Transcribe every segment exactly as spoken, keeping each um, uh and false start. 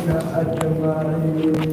أجمعين.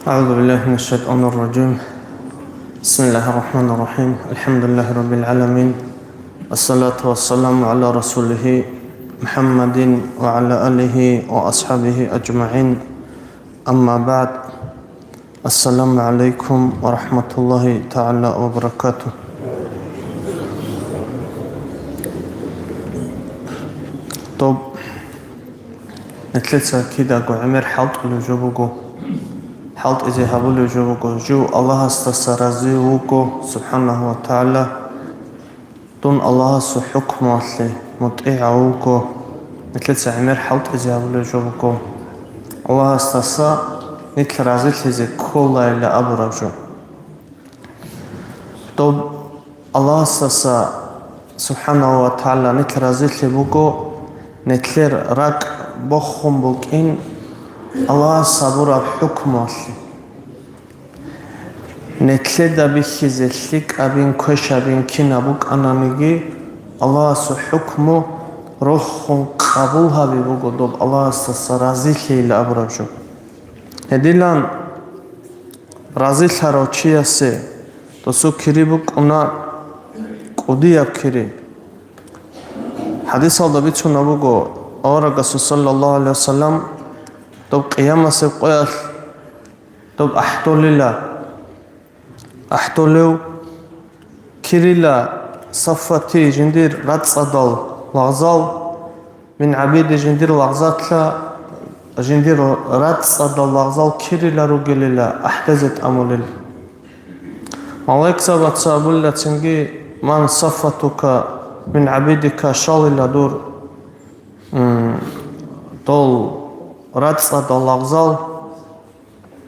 أعوذ بالله من الشيطان الرجيم. بسم الله الرحمن الرحيم. الحمد لله رب العالمين. الصلاة والسلام على رسوله محمد وعلى آله وأصحابه أجمعين. أما بعد. السلام عليكم ورحمة الله تعالى وبركاته. Доб нилъеца кидаго гӀемер хӀалтӀулев жо буго, хӀалтӀизе гьабулев жо буго, жив Аллагьасдаса рази вуго, субхӀанагьу ва тагӀала. Дун Аллагьасул хӀукмуялъе мутӀигӀав вуго, нилъеца гӀемер хӀалтӀизе гьабулев жо буго. Аллагьасдаса нилъ разилъизе кколайилла абураб жо. Доб Аллагьасдаса, субхӀанагьу ва тагӀала, нилъ разилъи буго, нилъер ракӀ бохун букӀин Аллагьас гьабураб хӀукмуялъе. Нилъеда бихьизе лъикӀабин, квешабин кинаб букӀананиги, Аллагьасул хӀукму рохун къабул гьаби буго доб Аллагьасдаса разилъейилла абураб жо. Гьединлъан разилъарав чиясе досул кири букӀуна кӀудияб кири. ХӀадисалда бицунаб буго, аварагасул саллаллагьу гӀалайгьи вассалам, доб къиямасеб къоялъ доб ахӀдолила, ахӀдолев кирила саффати жиндир рацӀцӀадал лагъзал, мин гӀабиди жиндир лагъзалъа, жиндир рацӀцӀадал лагъзал кирила ругелила ахӀдезе тӀамулел. Малаикзабаца абулила цинги, ман саффатука мин гӀабидика, щалила дур, м, дол рацӀцӀадал лагъзал.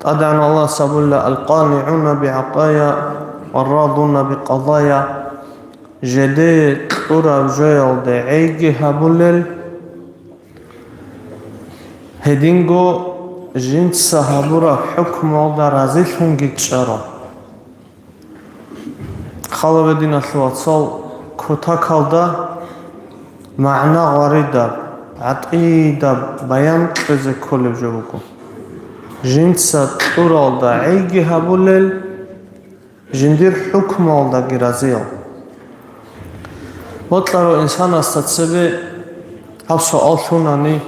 ТӀадегӀан Аллагьас абула: «Алкъаниуна бигӀатая ва радуна бикъадая», жеде кьураб жоялде гӀейги гьабулел, гьединго жинца гьабураб хӀукмуялда разилъунги чӀарал. Хал гьабе, диналъул вацал, кутакалда магӀна гъваридаб, гӀатӀидаб баян кьезе кколеб жо буго. Жинца кьуралда гӀейги гьабулел, жиндир хӀукмуялдаги разиял. Бокьарав инсанасда цебе гьаб суал лъунани,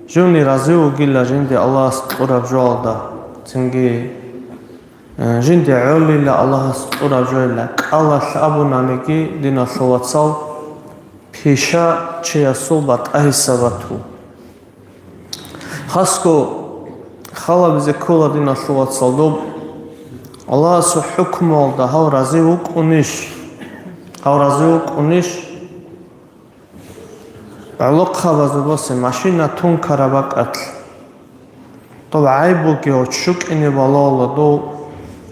живни рази вугила жинде Аллагьас кьураб жоялда, цинги Э, жинде гӀолила Аллагьас кьураб жоялда кӀалалъ абунаниги, диналъул вацал, Пиша чиясул батӀа гьисабатул. Хасго халабизе ккола, диналъул вацал, доб Аллагьасул хӀукмуялда гьав рази вукӀунищ? Гьав рази вукӀунищ? ГӀолохъабазул босе машина тункараб бакӀалъ. Доб гӀайб бугев щукӀине балагьула, дов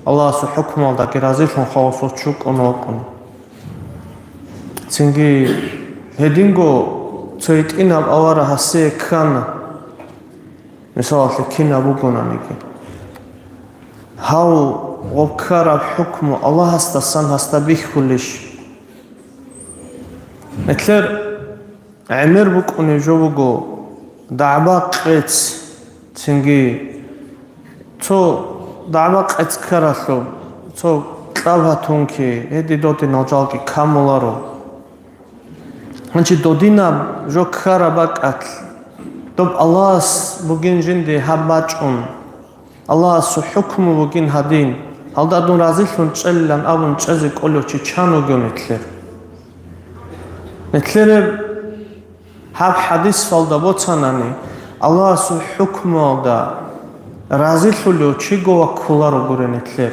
Аллагьасул хӀукмуялдаги разилъун хавусул щукӀун вукӀун. Цинги гьединго цо гьитӀинаб авараг гьасие ккана, мисалалъе, кинаб бугонаниги. Гьав гъоб ккараб хӀукму Аллагьасдасан гьасда бихьулищ? Нилъер гӀемер букӀунеб жо буго дагӀба-къец, цинги цо дагӀба-къец ккаралъуб, цо кьаб гьатунги, гьедин додинал жалги камуларо. Гьанчи додинаб жо ккараб бакӀалъ, доб Аллагьас бугин жинде гьаб бачӀун, Аллагьасул хӀукму бугин гьадин, гьалда дун разилъун чӀелилан абун чӀезе кӀолев чи чан вугев нилъер? Нилъер гьеб хӀадисалда боцанани, Аллагьасул хӀукмуялда разилъулев чиго ваккуларо гури нилъер.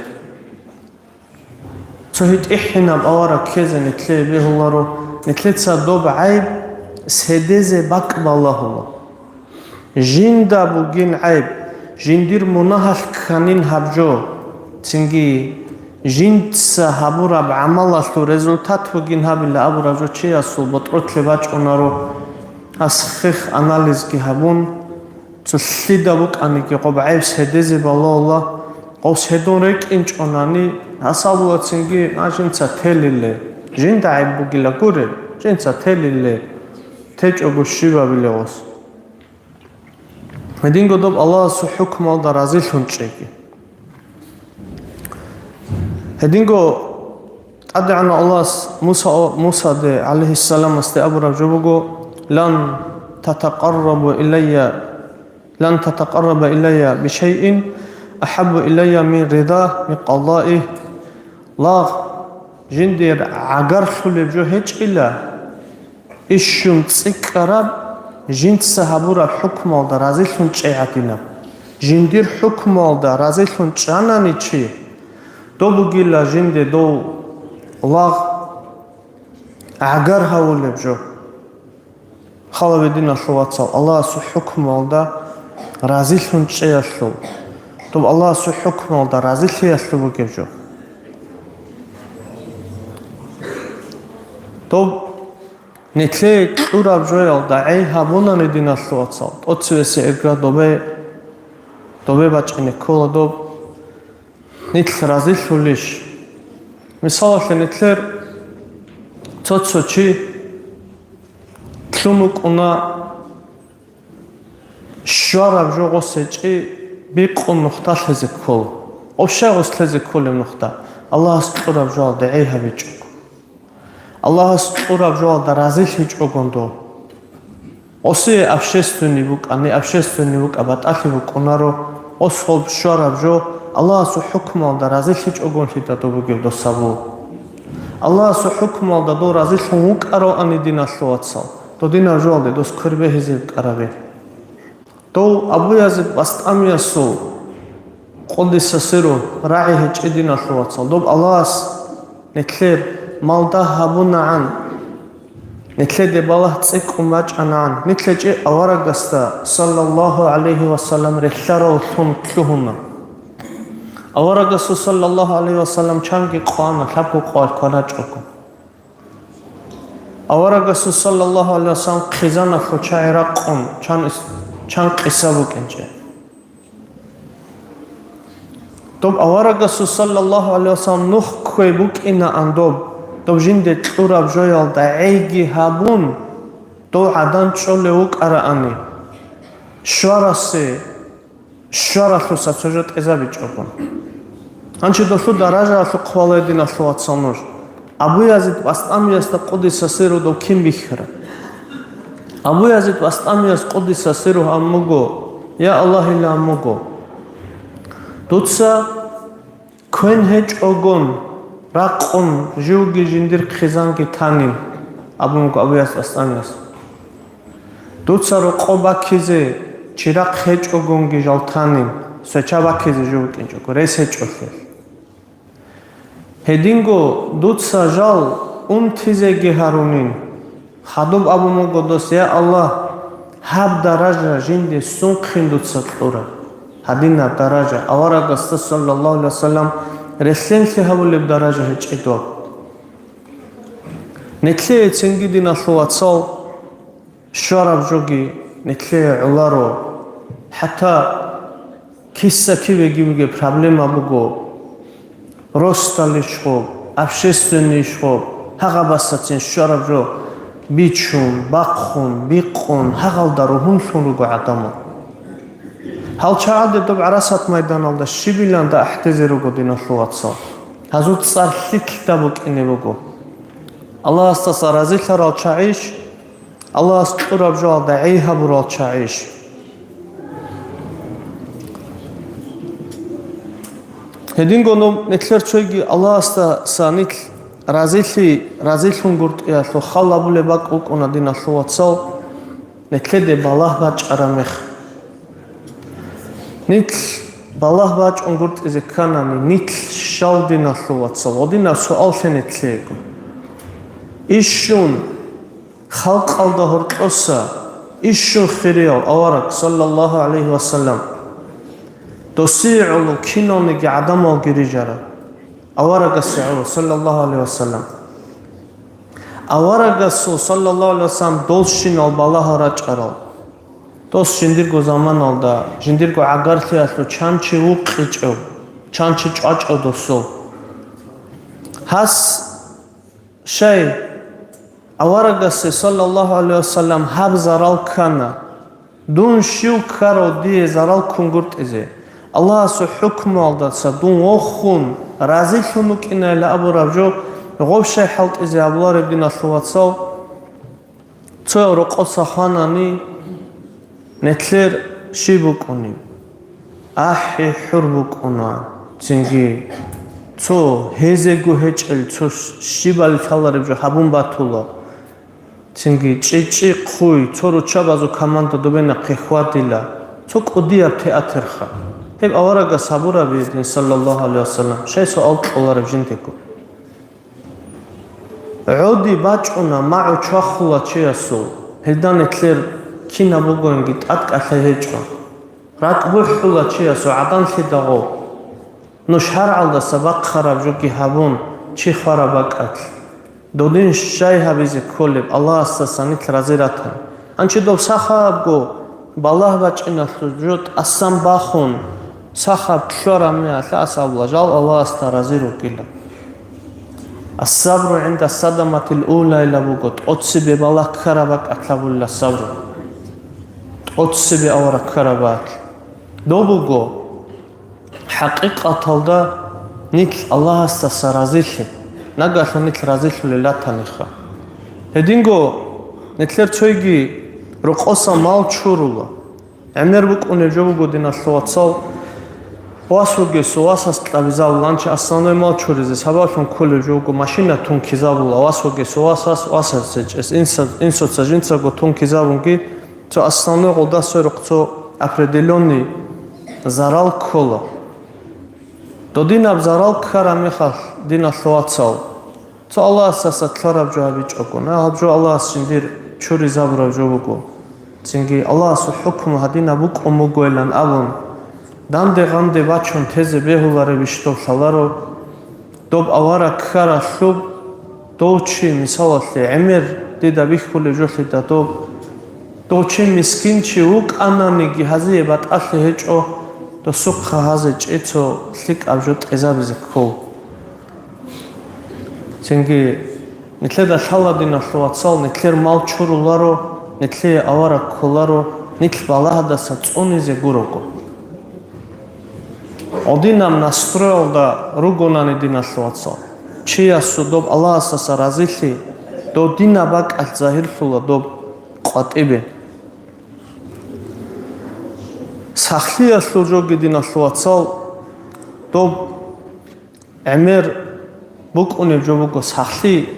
Цо гьитӀихӀинаб авараг ккезе нилъее бегьуларо, нилъеца доб гӀайб седезе бакӀ балагьула. Жинда бугин гӀайб, жиндир мунагьалъ кканин гьаб жо, цинги жинца гьабураб гӀамалалъул результат бугин гьабила абураб жо чиясул ботӀролъе бачӀунаро, гьас хех анализги гьабун, цо лъида букӀаниги гъоб гӀайб седезе балагьула, гъов седун рекӀинчӀонани, гьас абула цинги, а, жинца телиле, жинда гӀайб бугила гури, жинца телиле, течӀого щиб абилев гъос. Гьединго доб Аллагьасул хӀукмуялда разилъун чӀеги. Гьединго ТӀадегӀанав Аллагьас Муса, Мусаде, гӀалайгьиссаламасде, абураб жо буго: «Лан татакъаррабу илайя, лан татакъарраба илайя бишайин ахӀаббу илайя мин рида, мин къадаи». Лагъ, жиндир гӀагарлъулеб жо гьечӀила, ишщун цӀикӀкӀараб, жинца гьабураб хӀукмуялда разилъун чӀей гӀадинаб. Жиндир хӀукмуялда разилъун чӀанани чи, доб бугила жинде дов лагъ гӀагар гьавулеб жо. Халаве, диналъул вацал, Аллагьасул хӀукмуялда разилъун чӀеялъул, доб Аллагьасул хӀукмуялда разилъиялъул бугеб жо. Доб Нилъее кьураб жоялда гӀей гьабунани, диналъул вацал, тӀоцевесеб ирга добе, добе бачӀине ккола доб. Нилъ разилъулищ? Мисалалъе, нилъер цо-цо чи лъун вукӀуна, щвараб жо гъос гьечӀи бикъун нухда лъезе ккола. Общагъос лъезе кколеб нухда Аллагьас кьураб жоялда гӀей гьабичӀого. Аллагьас кьураб жоялда разилъичӀогондо. Осие общественный букӀа, не общественный букӀа, батӀалъи букӀунаро, ос гъоб щвараб жо Аллагьасул хӀукмуялда разилъичӀогонлъидал доб бугеб досабу. Аллагьасул хӀукмуялда дов разилъун вукӀаравани, диналъул вацал, додинаб жоялде дос квер бегьизе букӀараби. Дов Абу Язид БастӀамиясул, къуддиса сирругьу, рагӀи гьечӀи, диналъул вацал. Доб Аллагьас нилъер малда гьабунагӀан, нилъеде балагь цӀикӀкӀун бачӀанагӀан, нилъ гьечӀи аварагасда, саллаллагьу гӀалайгьи ва саллам, релълъаравлъун лъугьуна. Аварагасул, саллаллагьу гӀалайгьи ва саллам, чанги къвана, лъабго къвал кваначӀого. Аварагасул, саллаллагьу гӀалайгьи ва саллам, хъизаналъул чагӀи ракъун чан ис-, чан къиса букӀинчӀеб. Доб аварагасул, саллаллагьу гӀалайгьи ва саллам, нух кквей букӀинаан доб, доб жинде кьураб жоялда гӀейги гьабун, дов гӀадан чӀолев вукӀараани, щварасе щваралъуса цо жо тӀезабичӀого. Гьанчи долъул даражаялъухъ хвалай, диналъул вацал, нуж. Абу Язид БастӀамиясда, къуддиса сирругьу, дов кин бихьараб? Абу Язид БастӀамияс, къуддиса сирругьу, абун буго: «Я Аллагьила, — абун буго, — дуца квен гьечӀогон ракъун живги жиндир хъизанги танин. Абун буго Абу Яс АстӀаниялъ: «Дуца рокъоб баккизе чирахъ гьечӀогонги жал танин, свеча баккизе жо букӀинчӀого, рес гьечӀолъи». Гьединго дуца жал унтизеги гьарунин. Хадуб абун буго дос: «Я Аллагь, гьаб даража жинде сунхъин дуца кьураб». Гьадинаб даража, аварагасда, саллаллагьу гӀалайгьи вассалам, релълъенлъи гьабулеб даража гьечӀеб доб. Нилъее цинги, диналъул вацал, щвараб жоги нилъее гӀоларо. ХӀатта киса-кибеги бугеб проблема буго, росдал иш гъоб, общественный иш гъоб, гьагъабасацин щвараб жо бичун, бахъун, бикъун, гьагъалда ругьунлъун руго гӀадамал. Гьал чагӀаде доб гӀарасат майданалда щибиланда ахӀдезе руго, диналъул вацал. Гьазул цӀар лъикӀлъида букӀине буго. Аллагьасдаса разилъарал чагӀиш, Аллагьас кьураб жоялда гӀей гьабурал чагӀиш. Гьединго нилъер цойги Аллагьасдаса нилъ разилъи, разилъунгутӀиялъул хал гьабулеб бакӀ букӀуна, диналъул вацал, нилъеде балагь бачӀараб мех. Нилъ балагь бачӀунгутӀизе кканани, нилъ щал, диналъул вацал, гьадинаб суал лъе нилъего. Ишщун халкъалда гьоркьоса, ишщун хирияв авараг, саллаллагьу гӀалайгьи вассалам, досие гӀоло киналниги гӀадамалги рижараб. Аварагасе гӀоло, саллаллагьу гӀалайгьи вассалам. Аварагасул, саллаллагьу гӀалайгьи вассалам, долщинал балагьал рачӀарал. Дос жиндирго заманалда, жиндирго гӀагарлъиялъул чан чи вукъичӀев, чан чи чӀвачӀев досул. Гьас щай аварагасе, саллаллагьу гӀалайгьи вассалам, гьаб зарал ккана, дун щив ккарав дие зарал ккунгутӀизе, Аллагьасул хӀукмуялдаса дун вохун, разилъун вукӀинайилан абураб жо гъоб щай хӀалтӀизе гьабулареб, диналъул вацал? Цояв рокъоса хванани, нилъер щиб букӀунеб? АхӀи, хӀур букӀуна. Цинги цо гьезего гьечӀел, цо щибали лъалареб жо гьабун батула. Цинги чӀи-чӀи хъуй, цо руччабазул команда добе нахъе хьвадила. Цо кӀудияб театрха. Гьеб аварагас гьабураб гьедин, саллаллагьу гӀалайгьи вассалам, щай суал кьолареб жиндего? ГӀоди бачӀуна магӀу чвахула чиясул, гьелда нилъер кинаб бугониги тӀадкӀалъи гьечӀо. РакӀ бухӀула чиясул гӀаданлъидал гъоб. Нуж шаргӀалдаса бахъараб жоги гьабун, чи хвараб бакӀалъ. Додин щай гьабизе кколеб, Аллагьасдаса нилъ рази ратани. Гьанчи доб сахабго балагь бачӀиналъул жо тӀасан бахун, сахаб ккараб мехалъ асабла жал Аллагьасда рази ругила. Ас-сабру гӀинда садаматил ула илан буго, тӀоцебе балагь ккараб бакӀалъ гьабула сабру. ТӀоцебе авараг ккараб бакӀалъ. Доб буго, хӀакъикъаталда нилъ Аллагьасдаса разилъи, нагагьлъун нилъ разилъулел ратаниха. Гьединго нилъер цойги рокъоса мал чурула. ГӀемер букӀунеб жо буго, диналъул вацал, вас вугесул васас кьабизабуланчи основной мал чуризе сабаблъун кколеб жо буго, машина тункизабула, вас вугесул васас, васас гьечӀес, инса-, инсуца жинцаго тункизабунги, цо основной гъолдасой рухъ цо определённый зарал ккола. Додинаб зарал ккараб мехалъ, диналъул вацал, цо Аллагьасдаса ккараб жо гьабичӀогун, гьаб жо Аллагьас жиндир чуризабураб жо буго. Цинги Аллагьасул хӀукму гьадинаб букӀун бугоилан абун, данде-гъанде бачун тезе бегьуларебищ доб лъаларо, доб авараг ккаралъуб, дов чи, мисалалъе, гӀемер дида бихьулеб жолъида доб, дов чи мискин чи вукӀананиги гьазие батӀалъи гьечӀо, досухъа гьазе чӀей цо лъикӀаб жо кьезабизе ккол. Цинги нилъеда лъала, диналъул вацал, нилъер мал чуруларо, нилъее авараг кколаро, нилъ балагьадаса цӀунизе гурого. Гьадинаб настроялда ругонани, диналъул вацал, чиясул доб Аллагьасдаса разилъи, додинаб бакӀалъ загьирлъула доб къватӀибе. Сахлъиялъул жоги, диналъул вацал, доб гӀемер букӀунеб жо буго, сахлъи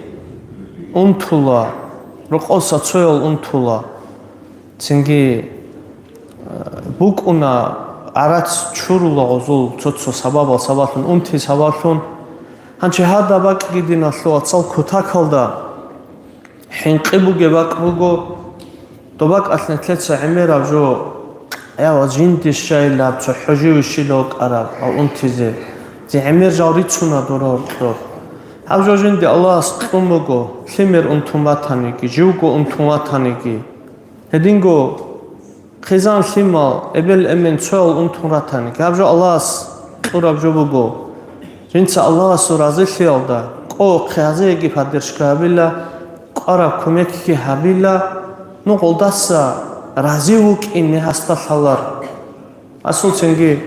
унтула, Рокъоса цоял унтула. Цинги, э, букӀуна гӀарац чурула гъозул цо-цо сабабал сабаблъун, унти сабаблъун. Гьанчи гьада бакӀги, диналъул вацал, кутакалда хӀинкъи бугеб бакӀ буго, доб бакӀалъ нилъеца гӀемераб жо, я ва жинде щайилаб цо хӀужи вищила вукӀараб гьав унтизе, зи гӀемер жал рицуна дора гьоркьор. Гьаб жо жинде Аллагьас кьун буго, лъимер унтун ватаниги, живго унтун ватаниги. Гьединго хъизан лъимал, эбел-эмен цоял унтун ратаниги, гьаб жо Аллагьас кьураб жо буго. Жинца Аллагьасул разилъиялда кӀо-, хъазеги поддержка гьабила, кӀвараб кумекги гьабила, ну, гъолдаса разив вукӀин гьасда лъалар. Асулцинги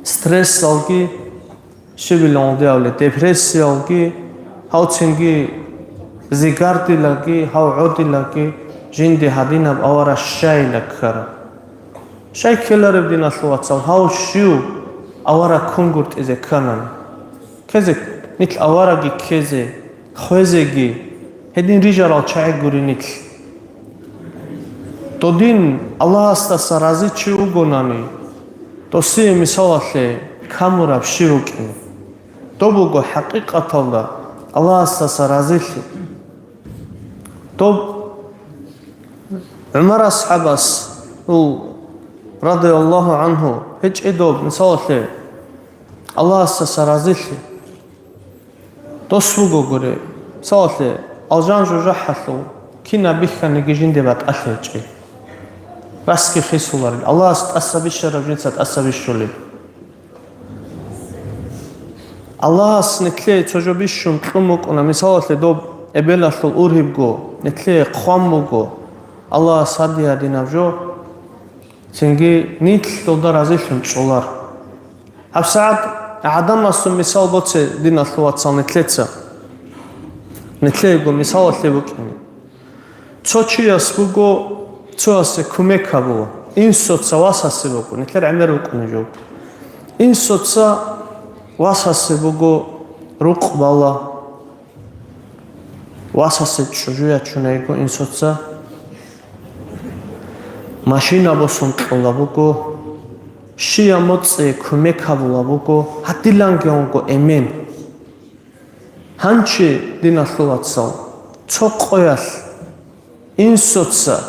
стрессалги, щибилан гъудиявли, депрессиялги, гьавцинги зигардилаги, гьав гӀодилаги жинди гьадинаб авара щайила ккараб. Щай ккелареб, диналъул вацал, гьав щив авара ккунгуртӀизе кканани? Ккезе, нилъ авараги ккезе, хвезеги, гьедин рижарал чагӀи гури нилъ. Додин Аллагьасдаса рази чи вугонани, досие мисалалъе камураб щив вукӀин. Доб буго хӀакъикъаталда Аллагьасдаса разилъи. Доб ГӀумар асхӀабас, ул, радияллагьу гӀангьу, гьечӀеб доб, мисалалъе, Аллагьасдаса разилъи. Дос вугогури, мисалалъе, алжан жужахӀалъув кинаб бихьаниги жинде батӀалъи гьечӀеб. Расги хисуларел, Аллагьас тӀаса бищараб жинца тӀаса бищулеб. Аллагьас нилъее цо жо бищун кьун букӀуна, мисалалъе, доб эбелалъул ургьибго, нилъее хъван буго Аллагьас гьадин-гьадинаб жо, цинги нилъ долда разилъун чӀолар. ГьабсагӀат гӀадамасул мисал боце, диналъул вацал, нилъеца. Нилъеего мисалалъе букӀине. Цо чияс буго, цоясе кумек гьабула. Инсоца васасе буго, нилъер гӀемер букӀунеб жо. Инсоца васасе буго рукъ бала. Васасе чӀужу ячунаго инсоца машина босун кьола буго, щия моцӀе кумек гьабула буго, гьадиланги унго эмен. Гьанчи, диналъул вацал, цо къоялъ инсоца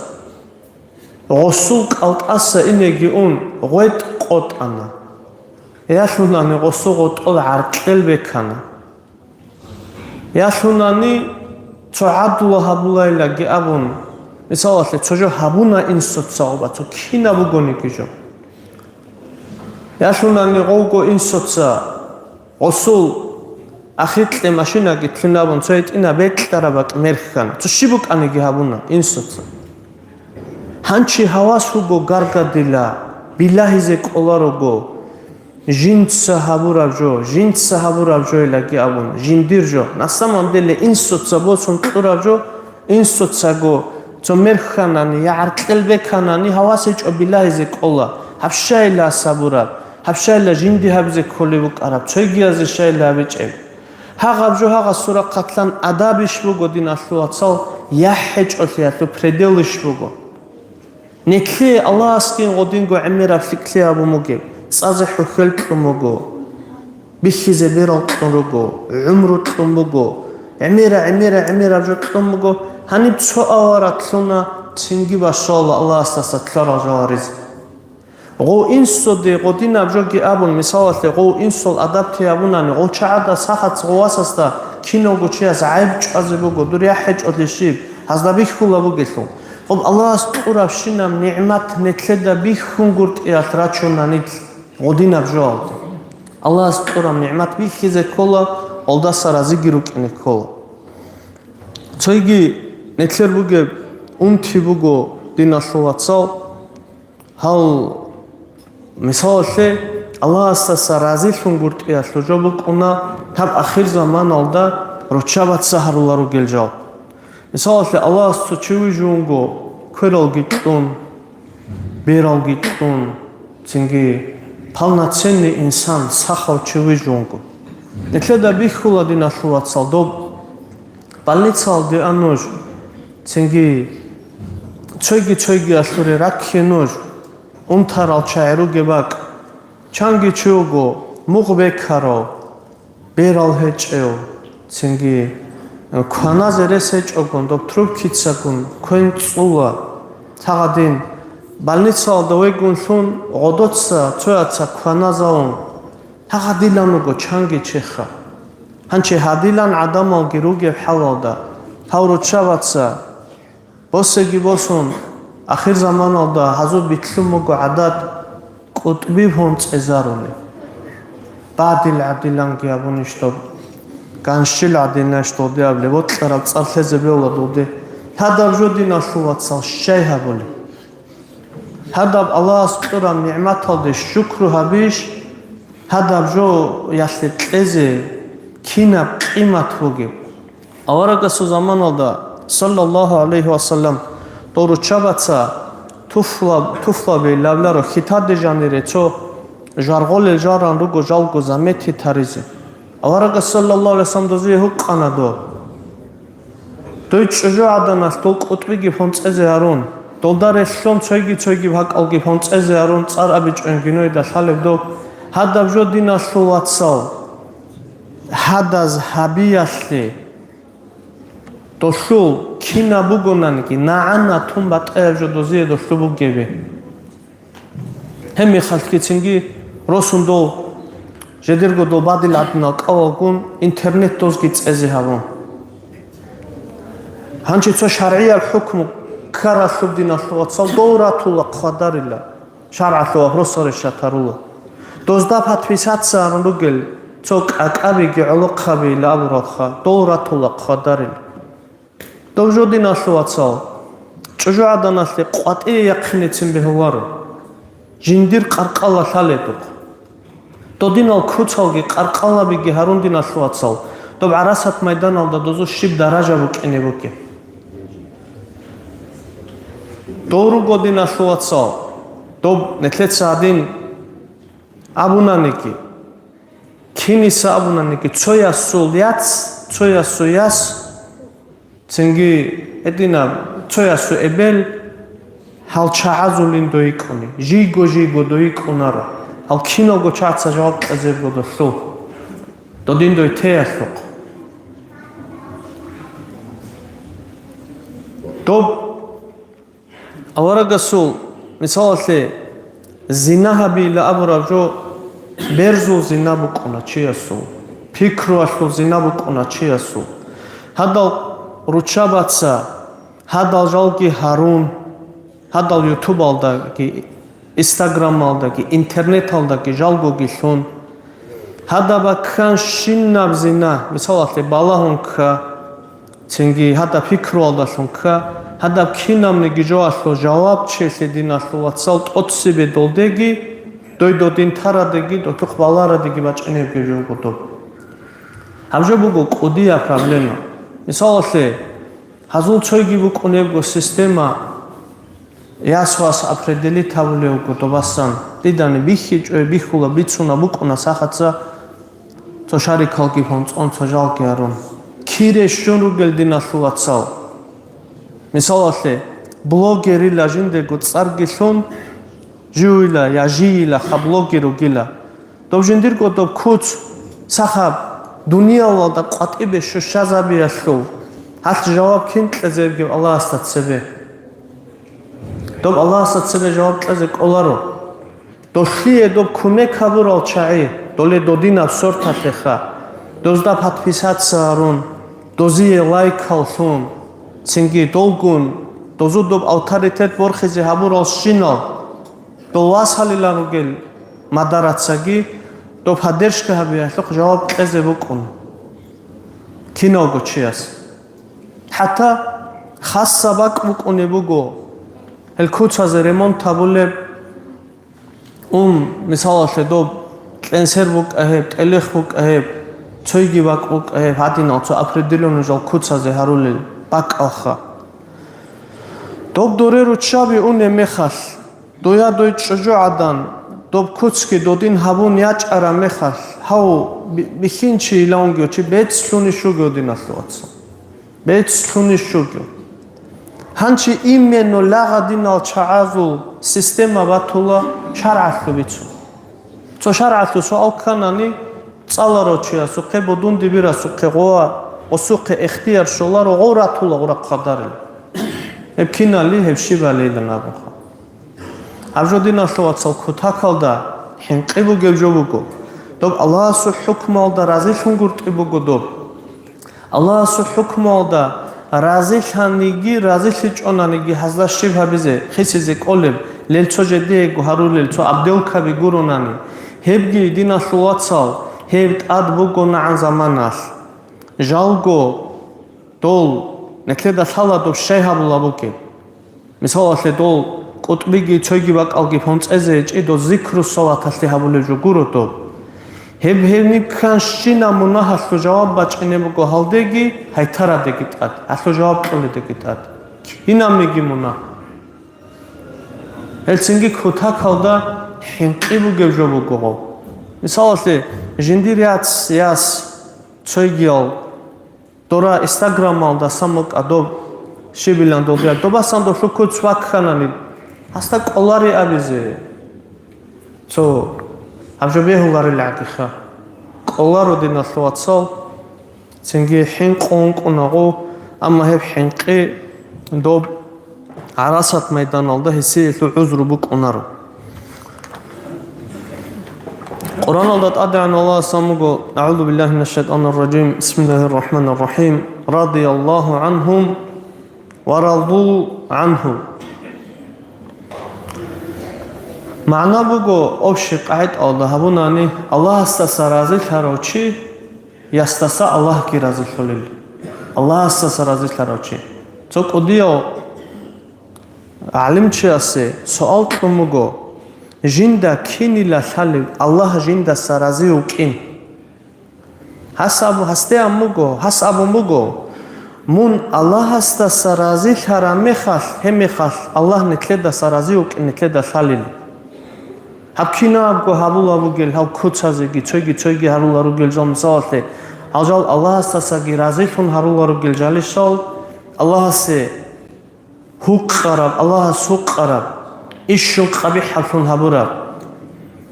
гъосул кӀалтӀаса инеги ун гъветӀ къотӀана. Ялъунани гъосул гъотӀол гӀаркьел бекана. Ялъунани цо гӀадлу гьабулайлаги абун, мисалалъе, цо жо гьабуна инсоца гъоба, цо кинаб бугониги жо. Ялъунани гъовго инсоца гъосул ахикье машинаги лъунабун, цо гьитӀина бекьараб бакӀ мерхьана. Цо щиб букӀаниги гьабуна инсоца. Гьанчи гьавас вуго гаргадила, билагьизе кӀоларого, жинца гьабураб жо, жинца гьабураб жойлаги абун, жиндир жо. На самом деле инсоца босун кьураб жо, инсоцаго цо мерхьанани я гӀаркьел беканани гьавас гьечӀо билагьизе кӀола, гьаб щайила сабураб, гьаб щайила жинди гьабизе кколеб букӀараб, цойгиязе щайила гьабичӀеб. Гьагъаб жо гьагъасул рахъалъан адабищ буго, диналъул вацал, яхӀ гьечӀолъиялъул пределищ буго. Нилъее Аллагьасгин гъодинго гӀемераб лъикӀлъи гьабун бугеб, цӀазе хӀухьел кьун буго, бихьизе берал кьун руго, гӀумру кьун буго, гӀемера, гӀемера, гӀемераб жо кьун буго, гьаниб цо авараг лъуна, цинги бащула Аллагьасдаса ккарал жал гьаризе. Гъов инсоде гъодинаб жоги абун, мисалалъе, гъов инсул адаб тей гьабунани, гъов чагӀада сахац гъов васасда киналго чияс гӀайиб чӀвазе буго, дур яхӀ гьечӀолъи щиб, гьазда бихьула бугелъул. Гъоб Аллагьас кьурабщинаб нигӀмат нилъеда бихьунгуртӀиялъ рачуна нилъ гъодинаб жоалде. Аллагьас кьураб нигӀмат бихьизе ккола, гъолдаса разиги рукӀине ккола. Цойги нилъер бугеб унти буго, диналъул вацал, гьал, мисалалъе, Аллагьасдаса разилъунгуртӀиялъул жо букӀуна гьаб ахирзаманалда руччабаца гьарулел ругел жал. Мисалалъе, Аллагьас цо чи вижун вуго, квералги кьун, бералги кьун, цинги полноценный инсан, сахав чи вижун вуго. Нилъеда бихьула, диналъул вацал, доб больницалде ан нуж, Цинги цойги-цойги алъуре ракке нуж, унтарал чагӀи ругеб бакӀ, чанги чи вуго мугъ бекарав, берал гьечӀев, цинги кваназе рес гьечӀогун, доб трубкицагун квен цӀула. Цо гьадин, больницаялда вегунлъун гъодоца цояца кваназавун, цо гьадилан вуго чанги чеха. Гьанчи гьадилан гӀадамалги ругеб хӀалалда, гьав руччабаца босеги босун, ахирзаманалда гьазул битлъун буго гӀадат кӀутӀби гьонцӀезарули. Бадил гӀадиланги абунищ доб, ганщил гӀадинащ долде абли, бокьараб цӀар лъезе бевла долде. Гьадаб жо, диналъул вацал, щай гьабули? Гьадаб Аллагьас кьураб нигӀматалде щукру гьабищ? Гьадаб жоялъе кьезе кинаб къимат бугеб? Аварагасул заманалда, саллаллагьу гӀалайгьи ва саллам, дов руччабаца туфла-, туфлаби лавларо хьитаде жанире цо жаргъолел жаран руго жалго замети таризе. Аварагас, саллаллагьу гӀалайгьи ва саллам, дозие гьукъана дов. Дой чӀужугӀаданалъ дол кӀутӀбиги гьонцӀезе гьарун, долда релълъун цойги-цойги бакӀалги гьонцӀезе гьарун цӀар абичӀони гьениведа лъалеб доб. Гьадаб жо, диналъул вацал, гьадаз гьабиялъе долъул кинаб бугонаниги, нагӀана тун батӀаяб жо дозие долъул бугебе. Гьеб мехалъги цинги росун дол, жедерго дол бадил гӀадинал кӀалалгун интернет дозги цӀезе гьабун. Гьанчи цо шаргӀияб хӀукму ккаралъуб, диналъул вацал, дов ратула хъвадарила, шаргӀалъул вопросал решатарула. Дозда подписаться гьарун ругел цо кӀакӀабиги гӀолохъабийила абуралха, дов ратула хъвадарила. Дов жо, диналъул вацал, чӀужугӀаданалъе къватӀие яхъинецин бегьуларо, жиндир къаркъала лъаледухъ. Додинал куцалги къаркъалабиги гьарун, диналъул вацал, доб ГӀарасат майданалда дозул щиб даража букӀине бугеб. Дов руго, диналъул вацал, доб нилъеца гьадин абунаниги, киниса абунаниги, цо ясул яц, цо ясул яс, цинги гьединаб цо ясул эбел, гьал чагӀазулин дой йикӀуни, жийго-жийго дой йикӀунаро, гьал киналго чагӀаца жаваб кьезебго долъул, додин дой теялъухъ. Доб Аварагасул, мисалалъе, зина гьабила абураб жо берзул зина букӀуна чиясул, пикруялъул зина букӀуна чиясул. Гьадал руччабаца, гьадал жалги гьарун, гьадал ютубалдаги, инстаграмалдаги, интернеталдаги жалгоги лъун, гьадаб кканщинаб зина, мисалалъе, балагьун кка, цинги гьадаб пикруялдалъун кка, гьадаб кинабниги жоялъул жавабчилъи, диналъул вацал, тӀоцебе долдеги, дой додин тарадеги, додухъ баларадеги бачӀинебги жо буго доб. Гьаб жо буго кӀудияб проблема. Мисалалъе, гьазул цойги букӀунебго система, яс-вас определить гьабулев вуго добасан. Дидани бихьичӀо, бихьула, бицуна, букӀуна сахаца, цо шарикалги гьонцӀон, цо жалги гьарун. Кире щун ругел, диналъул вацал. Мисалалъе, блогерила жиндего цӀарги лъун, живила я жийила ха блогер вугила. Доб жиндирго доб куц сахаб дуниялалда къватӀибе щущазабиялъул, гьалъ жаваб кин кьезе бугеб Аллагьасда цебе? Доб Аллагьасда цебе жаваб кьезе кӀоларо. Долъие доб кумек гьабурал чагӀи, доле додинаб сорталъеха, дозда подписаться гьарун, дозие лайкал лъун, цинги долгун, дозу доб авторитет борхизе гьабурал щинал, дол васалилан ругел мадарацаги доб поддержка гьабиялъухъ жаваб кьезе букӀун киналго чияс. ХӀатта хасса бакӀ букӀунеб буго, гьел куцазе ремонт гьабулеб, ун, мисалалъе, доб кьенсер букӀа гьеб, тӀелихъ букӀа гьеб, цойги бакӀ букӀа гьеб, гьадинал цо определённый жал куцазе гьарулел бакӀалха. Доб доре руччаби унеб мехалъ, доя дой чӀужугӀадан, доб куцги додин гьабун ячӀараб мехалъ, гьав би-, бихьинчийилан вугев чи бецӀлъунищ вугев, диналъул вацал? БецӀлъунищ вугев? Гьанчи именно лагъадинал чагӀазул система батула шаргӀалъу бицун. Цо шаргӀалъу суал кканани, цӀаларав чиясухъе, будун-дибирасухъе гъова, гъосухъе ихтияр щоларо гъов ратула гъура хъвадарил. Гьеб кинали, гьеб щибали илан абунха. Гьаб жо, диналъул вацал, кутакалда хӀинкъи бугеб жо буго. Доб Аллагьасул хӀукмуялда разилъун гуртӀи буго доб. Аллагьасул хӀукмуялда разилъаниги, разилъичӀонаниги гьазда щиб гьабизе, хисизе кӀолеб, лел цо жедиего гьарулел, цо абделкаби гуронани, гьебги, диналъул вацал, гьеб тӀад бугонагӀан заманалъ. Жалго, дол, нилъеда лъала доб щай гьабула бугеб. Мисалалъе, дол кӀутӀбиги цойги бакӀалги понцӀезе гьечӀи, дол зикру салаталъе гьабулеб жо гуро доб. Гьеб гьеб никанщина мунагьалъул жаваб бачӀине буго гьалдеги, гьайтарадеги тӀад, гьалъул жаваб кьоледеги тӀад. Кинабниги мунагь. Гьелцинги кутакалда хӀинкъи бугеб жо буго гъоб. Мисалалъе, жиндир яц, яс, цойгиял, дора Инстаграмалдасан букӀа доб, щибилан дол диа, добасан долъул куц вакканани, гьасда кӀолари абизе. Цо гьаб жо бегьуларел гӀадиха. КӀоларо, диналъул вацал, цинги хӀинкъун ункӀунагъо, амма гьеб хӀинкъи доб гӀарасат майданалда гьесиялъул гӀузру букӀунаро. Къуръаналда ТӀадегӀан Аллагьас абун буго: «АгӀузу биллагьи минаш-шайтӀанир-ражим. Бисмиллагьир-рахӀманир-рахӀим. Радияллагьу гӀанхум ва раду гӀанху». МагӀна буго, общий къагӀидалда гьабунани, Аллагьасдаса разилъарав чи, ясдаса Аллагьги разилъулел. Аллагьасдаса разилъарав чи. Цо кӀудияв гӀалимчиясе суал кьун буго: «Жинда кинила лъалеб Аллагь жиндаса рази вукӀин?» Гьас абу-, гьасде абун буго, гьас абун буго: «Мун Аллагьасдаса разилъараб мехалъ, гьеб мехалъ Аллагь нилъедаса рази вукӀин нилъеда лъалил». Гьаб кинабго гьабула бугел гьал куцазеги, цойги-цойги гьарула ругел жал мисалалъе, гьал жал Аллагьасдасаги разилъун гьарула ругел жалищал, Аллагьасе гьукъараб, Аллагьас гьукъараб, иш щун къабихӀаблъун гьабураб.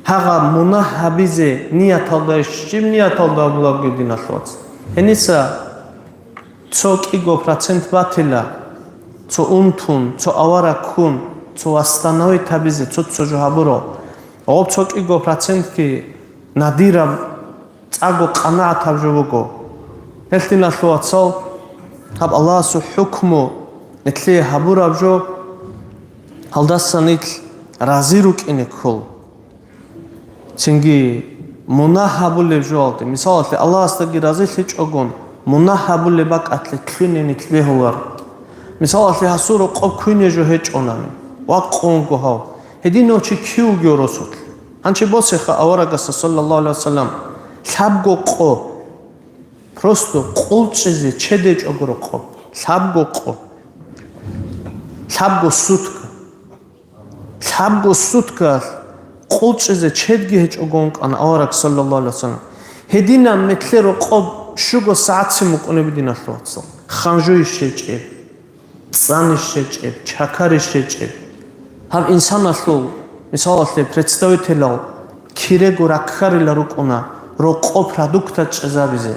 Гьагъаб мунагь гьабизе нияталда, щиб нияталда гьабулабги, диналъул вацал. Гьениса цо кӀиго процент батила, цо унтун, цо авараг ккун, цо восстановить гьабизе цо-цо жо гьабуро. Гъоб цо кӀиго процентги надираб, цӀакъго къанагӀатаб жо буго. Гьелъ, диналъул вацал, гьаб Аллагьасул хӀукму нилъее гьабураб жо, гьалдаса нилъ рази рукӀине ккол. Цинги мунагь гьабулеб жоялде, мисалалъе, Аллагьасдаги разилъичӀогун, мунагь гьабулеб бакӀалъе лъугьине нилъ бегьуларо. Мисалалъе, гьасул рокъоб куйне жо гьечӀонани, вакъунго гьав, гьединав чи кив вугев росулъ? Гьанчи босеха аварагасда, саллаллагьу гӀалайгьи вассалам, лъабго къо, просто къулчӀизе чед гьечӀого рокъоб, лъабго къо, лъабго сутка, лъабго суткалъ къулчӀизе чедги гьечӀого ункъана авараг, саллаллагьу гӀалайгьи вассалам. Гьединаб нилъер рокъоб щуго сагӀатцин букӀунеб, диналъул вацал, ханжуйищ гьечӀеб. ЦӀанищ гьечӀеб, чакарищ гьечӀеб. Гьаб инсаналъул, мисалалъе, представителал кирего раккарила рукӀуна рокъо продукта чӀезабизе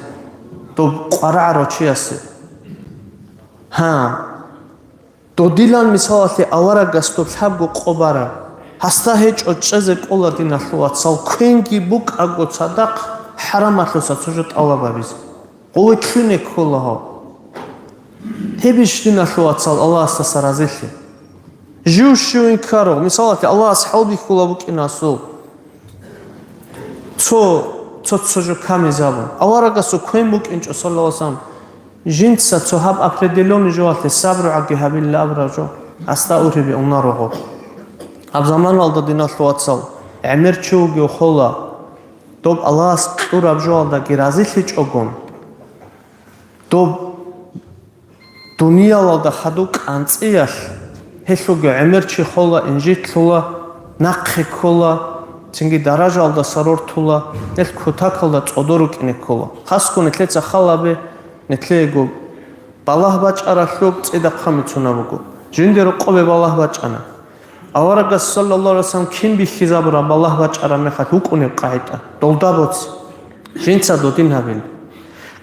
доб къварагӀарав чиясе. Гьа, додилан, мисалалъе, аварагас доб лъабго къо бара, гьасда гьечӀо чӀезе кӀола, диналъул вацал, квенги букӀаго цадахъ хӀарамалъуса цо жо тӀалаб гьабизе. Гъове лъугьине ккола гьав. Гьебищ, диналъул вацал, Аллагьасдаса разилъи? Жив щив инкарав, мисалалъе, Аллагьас хӀалбихьула букӀина асул. Цо, цо-цо жо камизабун. Аварагасул квен букӀинчӀо, саллаллагьу гӀалайгьи вассалам, жинца цо гьаб определённый жоялъе сабругӀаги гьабилла абураб жо, гьасда ургьибе унаро гъоб. Гьаб заманалда, диналъул вацал, гӀемер чи вугев хола, доб Аллагьас кьураб жоялдаги разилъичӀогун, доб дуниялалда хадуб кӀанцӀиялъ, гьелъулги гӀемер чи хола, инжитлъула, нахъе ккола, цинги даражалдаса рортула, гьелъ кутакалда цӀодор рукӀине ккола. Хасго нилъеца халабе, нилъеего Балагь бачӀаралъуб цӀидахъа мицунаб буго. Жинде рокъобе балагь бачӀана. Аварагас, саллаллагьу гӀалайгьи вассалам, кин бихьизабураб балагь бачӀараб мехалъ вукӀунеб къагӀида, долда боци. Жинца додин гьабил.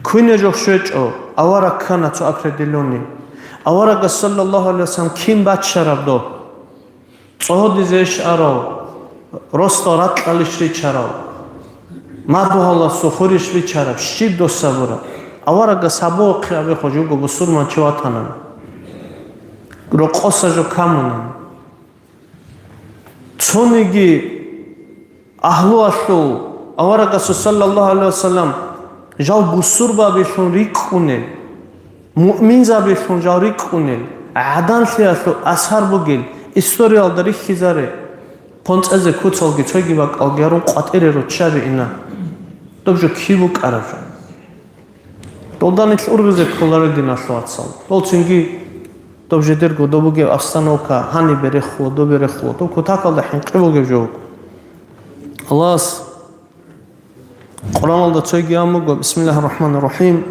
Квине жо щвечӀо, авараг ккана цо определённый. Аварагас, саллаллагьу гӀалайгьи вассалам, кин баччараб доб? ЦӀодизейищ арав, росдал ракьалищ ричарав, мадугьаласул хурищ ричараб, щиб дос гьабураб? Аварагас гьабухъе абихъо жуго бусурманчи ватанан. Рокъоса жо камунан. Цониги Агьлуялъул аварагасул, саллаллагьу гӀалайгьи вассалам, жал бусурбабилъун рикӀкӀунел, муъминзабилъун жал рикӀкӀунел, гӀаданлъиялъул асар бугел, историялда рихьизаре, понцӀазе куцалги цойги бакӀалги гьарун къватӀире руччаби ина. Доб жо киб букӀараб жо? Долда нилъ ургъизе кколаро, диналъул вацал. Дол цинги доб жидерго доб бугеб обстановка, гьаниб берехъула, доб берехъула, доб кутакалда хӀинкъи бугеб жо буго. Аллагьас Къуръаналда цойги ан буго: «Бисмиллагьир рахӀманир рахӀим.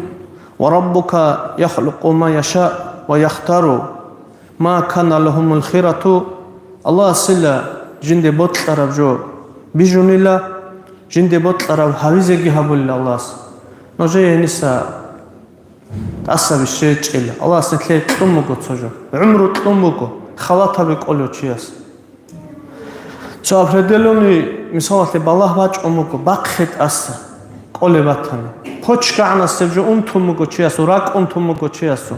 Ва раббука яхлукъу ма яшаъ ва яхтару». Ма кана лагьумул хирату, Аллагьасила жинде бокьараб жо бижунила, жинде бокьараб гьавизеги гьабулила Аллагьас. Нужее гьениса тӀасаби щвечӀила. Аллагьас нилъее кьун буго цо жо. ГӀумру кьун буго халатаби кӀолев чияс. Цо определённый, мисалалъе, балагь бачӀун буго, бахъе тӀаса кӀолеб батани. ПочгагӀанасеб жо унтун буго чиясул, ракӀ унтун буго чиясул.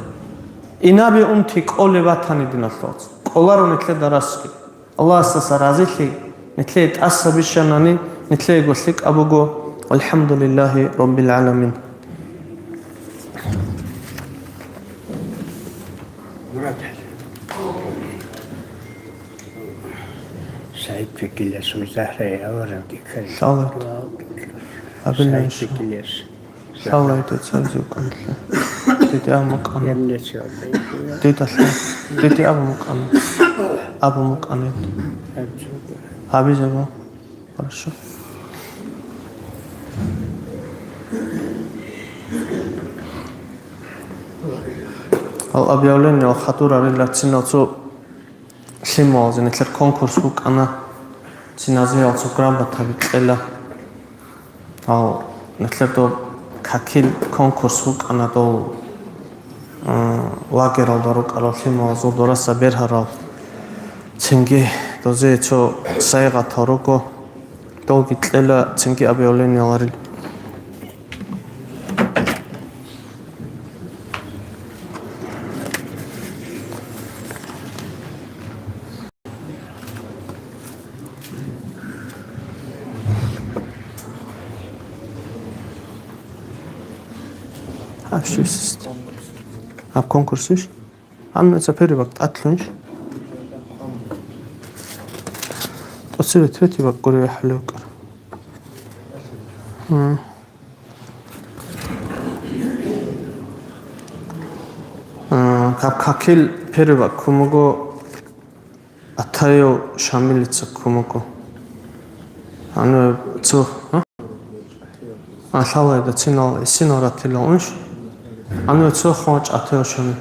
Инаби унти кӀолеб батани, диналъул вацал. КӀоларо нилъеда расги. Аллагьасдаса разилъи нилъее тӀаса бищанани, нилъеего лъикӀаб буго. АлхӀамдулиллагьи раббил гӀаламин. СагӀид Пекилас ва Загьрай аварагги ккани. Лъала. Абилан СагӀид ша. Пекилас. Лъала дица гьезул кӀанлъи. Диде абун букӀана. Дида лъа. Диде абун букӀана. Абун букӀана. Гьабизабу. Хорошо. Ал объявление ал хадур арилла цинал цо лъималазе нилъер конкурс букӀана, циназеял цо грамотаби кьела. Ал нилъер доб какил конкурс букӀана дол, м, лагералда рукӀарал лъималазул дораса бергьарал. Цинги дозе цо сайгъатал руго, долги кьела, цинги объявленияларил. Гьаб щиб система? Гьаб конкурс иш? Гьанна ца первый бакӀ тӀадлъунш? ТӀоцебе третий бакӀ гури вехӀалев вукӀар. Гьа. А, как-, какил первый бакӀ ккун буго, Атаев Шамилица ккун буго. Гьанив цо, а? А, лъалайда цинал, цинал ратила унш. Гьанив цо хъван вачӀа Атаев Шамил.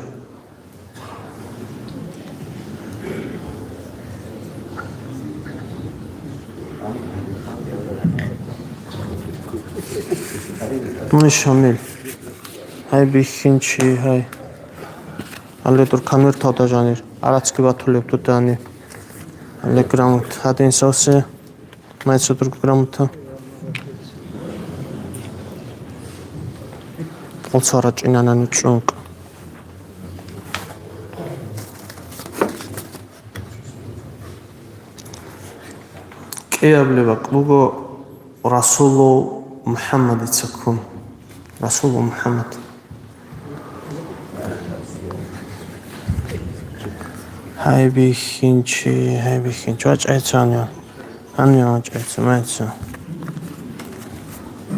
Мун Шамил. Гьай бихьинчи, гьай. Але дур конверталда жанир. Арацги батулеб дуда гьаниб. Але грамота. Гьадин сосе. Май цо дурго грамота. Олцара чӀинанани чӀункӀ. КӀиабли бакӀ буго Расулов МухӀаммадица ккун. Расулов МухӀаммад. Гьай бихьинчи, гьай бихьинчи. ВачӀайца гьанив. Гьанив вачӀайца, майца.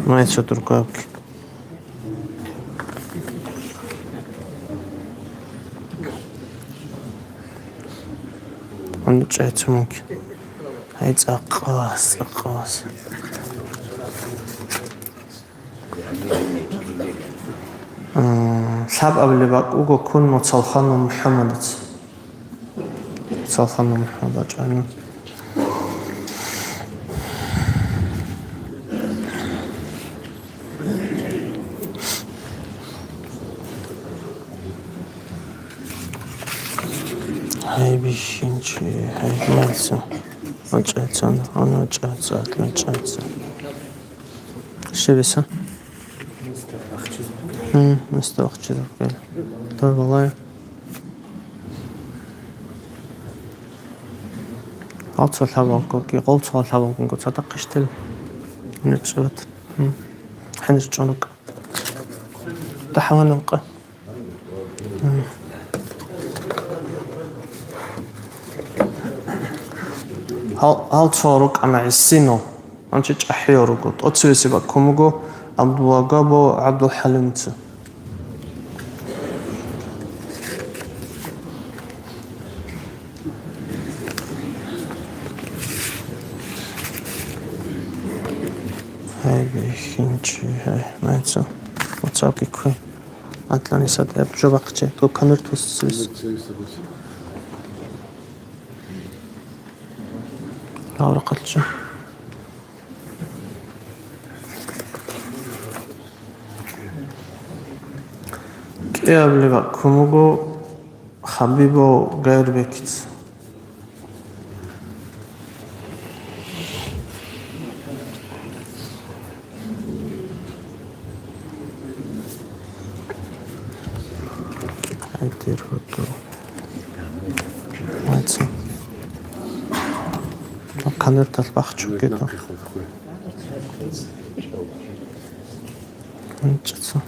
Майца дургабги. Гьанив чӀайца муки. Гьай цӀакъ вас, цӀакъ вас. А. Лъаб абулеб бакӀ буго ккун Муцалханов МухӀаммадица. Муцалханов МухӀаммад бачӀана. Гьай бищинчи, гьай мелса. АчӀайцан, ана ачӀайца, ачӀайца. Щибиса? Гьм, места вахчизаб гел. Дай балай. Алцо лъабалкоги, гъолцо лъабалкунго цадахъищтел. НечӀват. Гьм. Хьенир чӀунук. ДахӀаланилкъа. Гьал, гьал цо рукӀана гӀисинал, гьанчи чӀахӀиял руго. ТӀоцевесеб бакӀ ккун буго Абдуллагабо ГӀабдулхӀалимица. Гьай, бихьинчи, гьай, майца. Оцалги ккве. Атлани сад гьеб жо бахъче, гуканур тусис. Гьавра къалча. КӀиабли бакӀ ккун буго Хабибов Гайрбекица. Гьай, дир гьудул. Гьайца. Конверталъ бахчу кӀида. ГьанчӀаца.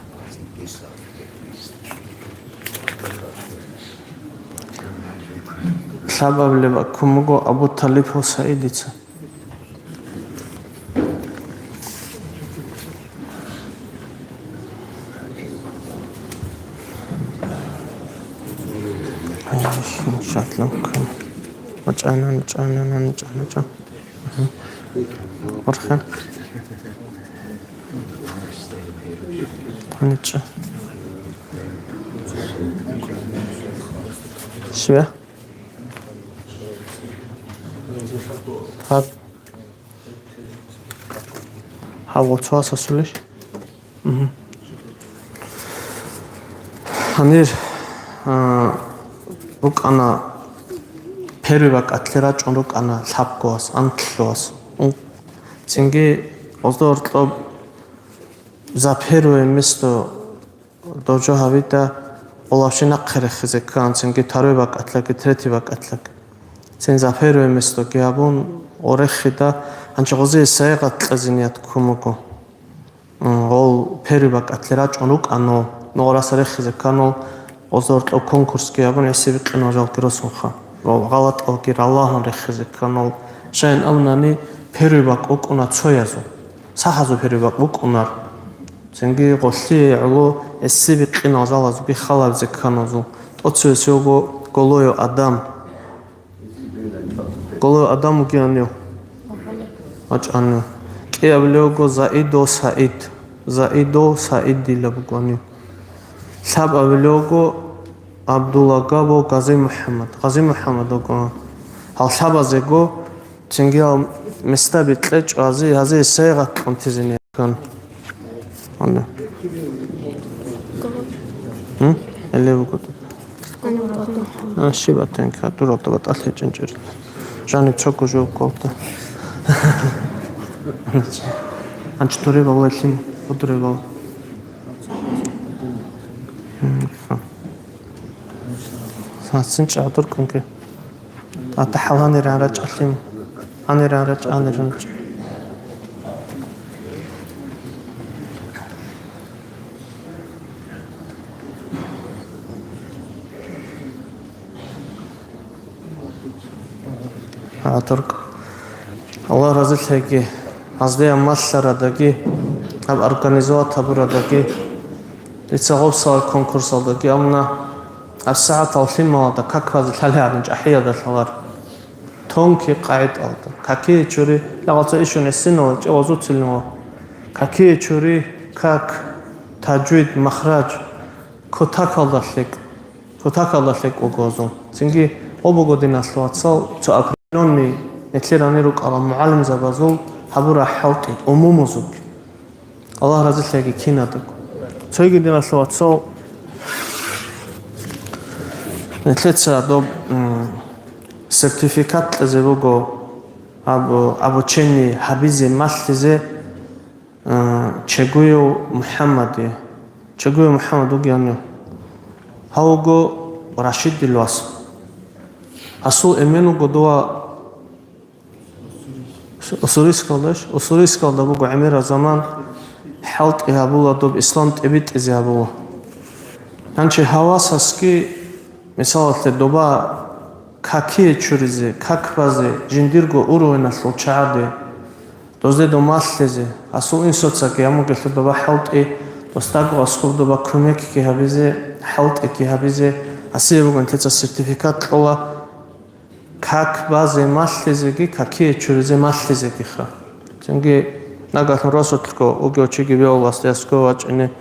Лъабабилеб бакӀ ккун буго Абу Талиб ва Саидица. Шатланкан. ВачӀана, вачӀана, вачӀана, вачӀана. Мгм. Орхен. Анича. Шве. Гьаб. Гьав, оцо асасулищ? Мгм. Гьанир, а, рукӀана, первый бакӀалъе рачӀун рукӀана лъабго вас, анлъго вас. Ун-, цинги гъозда гьоркьоб за первое место дов жо гьавида, гъолабщинахъе рехизе ккан, цинги второй бакӀалъаги, третий бакӀалъаги. Цин за первое местоги гьабун, гъорехида, гьанчи гъозие сайгъат кьезе ният ккун буго. М, гъол первый бакӀалъе рачӀун рукӀанал, нугъраса рехизе кканал, гъозда гьоркьоб конкурсги гьабун, гӀиси бикъинал жалги росунха. Ва гъалатӀалги ралагьун рехизе кканал. Щайин абунани, первый бакӀ букӀуна цоязул. Сахазул первый бакӀ букӀунар. Цинги гъолъие гӀоло гӀиси бикъинал жалазулги халабизе кканазул. ТӀоцевесев вуго Голоев Адам. Голоев Адам вугев гьанив? ВачӀанив. КӀиабилев вуго Заидов Саид. Заидов Саид дила буго гьанив. Лъабабилев вуго Абдуллагабов Гази МухӀаммад. Гази МухӀаммад вуго. Гьал лъабазего цинги гьал места бикьечӀо, гьази, гьази сайгъат кьун тезене ккан. Гьанна. Гьм? Эле вуго. А, щиб атенка, дуралда батӀалъи гьечӀинчӀел. Жаниб цого жо кколда. Анчи дуребал валлъин, гъудуребал. Гьм, ха. Сацин чӀадур кунги. Ата хӀаланиран рачӀалъим. Гьаниран рачӀ, гьаниран рачӀ. ГӀатурк. Аллагь разилъеги, гьазде аммалъарадаги, гьаб организовать гьабурадаги, дица гъоб сагъ конкурсалдаги амна, гьаб сагӀатал лъималада как базе лъалегӀадин чӀахӀиялда лъалар. Тонкий къагӀидалда. Какие чури, лагъаца ишун гӀисинала чӀавазуцилнава. Какие чури, как, таджвид, махрач, кутакалда лъикӀ, кутакалда лъикӀ буго гьазул. Цинги гьаб буго, диналъул вацал, цо определённый нилъер гьанир рукӀарал мугӀалимзабазул гьабураб хӀалтӀи, умумузулги. Аллагь разилъаги кинадго. Цоги, диналъул вацал, нилъеца доб, м, сертификат кьезе буго, аб-, обучение гьабизе, малъизе, а, Чегуев МухӀаммаде. Чегуев МухӀаммад вугев гьанив? Гьав вуго Рашидил вас. Гьасул эмен вуго дова Уссурийскалдаш? Уссурийскалда буго гӀемераб заман, хӀалтӀи гьабула, доб ислам тӀибитӀизе гьабула. Гьанже гьав васасги, мисалалъе, доба какие чуризе, как базе, жиндирго уровеналъул чагӀаде, дозде доб малъизе, гьасул инсуцаги гьамугелъул доба хӀалтӀи, досдаго аскӀоб доба кумекги гьабизе, хӀалтӀиги гьабизе, гьасие буго нилъеца сертификат кьола. Как базе малъизеги, какие чуризе малъизегиха. Цинги нагагьлъун росулъго вугев чиги вегьуласда аскӀов вачӀине,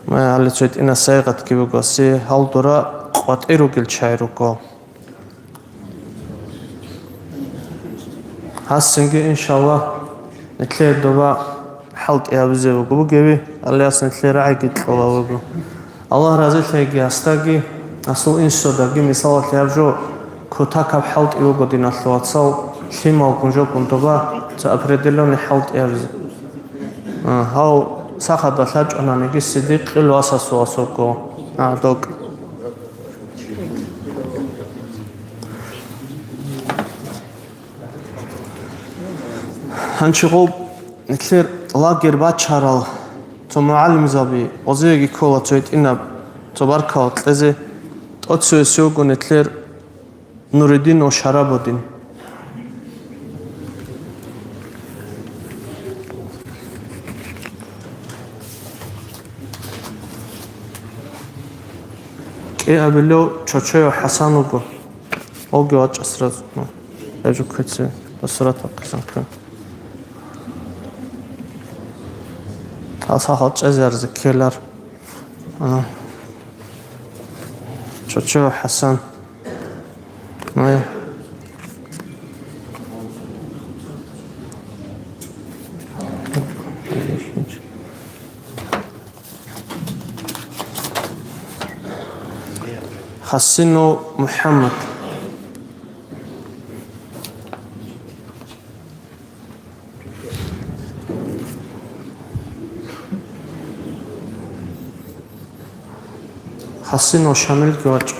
ма гьале цо гьитӀинас сайгъатги буго, гьасие гьал дора къватӀир ругел чагӀи руго. Гьас цинги, иншаллагь, нилъее доба хӀалтӀи гьабизе буго бугеви, Аллагьас нилъее рагӀиги кьола буго. Аллагь разилъаги гьасдаги, гьасул инсудаги, мисалалъе, гьаб жо кутакаб хӀалтӀи буго, диналъул вацал, лъималгун жокӀун доба цо определённый хӀалтӀи гьабизе. А, гьав сахада лъачӀунаниги, Сиддикъил васасул асуго. А, докӀ. Гьанчи гъоб нилъер лагерь бачарал цо мугӀалимзаби, гъозиеги ккола цо гьитӀинаб цо баркалла кьезе, тӀоцевесев вуго нилъер Нуриддин ва Шарабуддин. КӀиабилев Чочоев ХӀасан вуго. Оги вачӀа сразу. Ну, я жукквеце, да, сурат вахъизанка. Гьал сахал чӀезарзе ккелар. А. Чочоев ХӀасан. Ну, я. Хасинов МухӀаммад. Хасинов Шамилги вачӀа.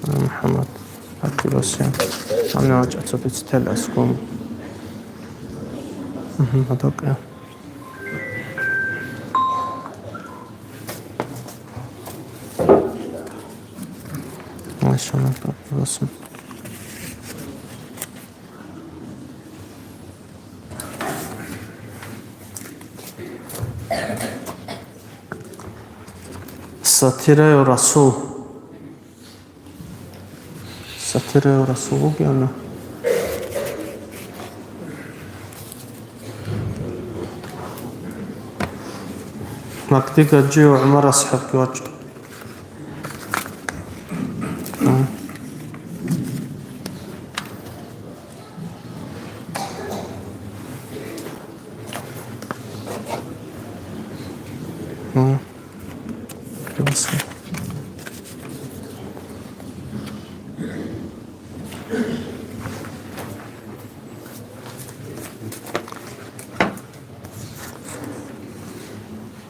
МухӀаммад. Гьаб кибасев. Гьанна вачӀа цо дицетел аскӀов. Мгм, гьадакӀа. Ай, шамат, росу. Сатираю Расул. Сатираю Расул вугевна? Макди Гаджиев ГӀумар асхӀабги вачӀа.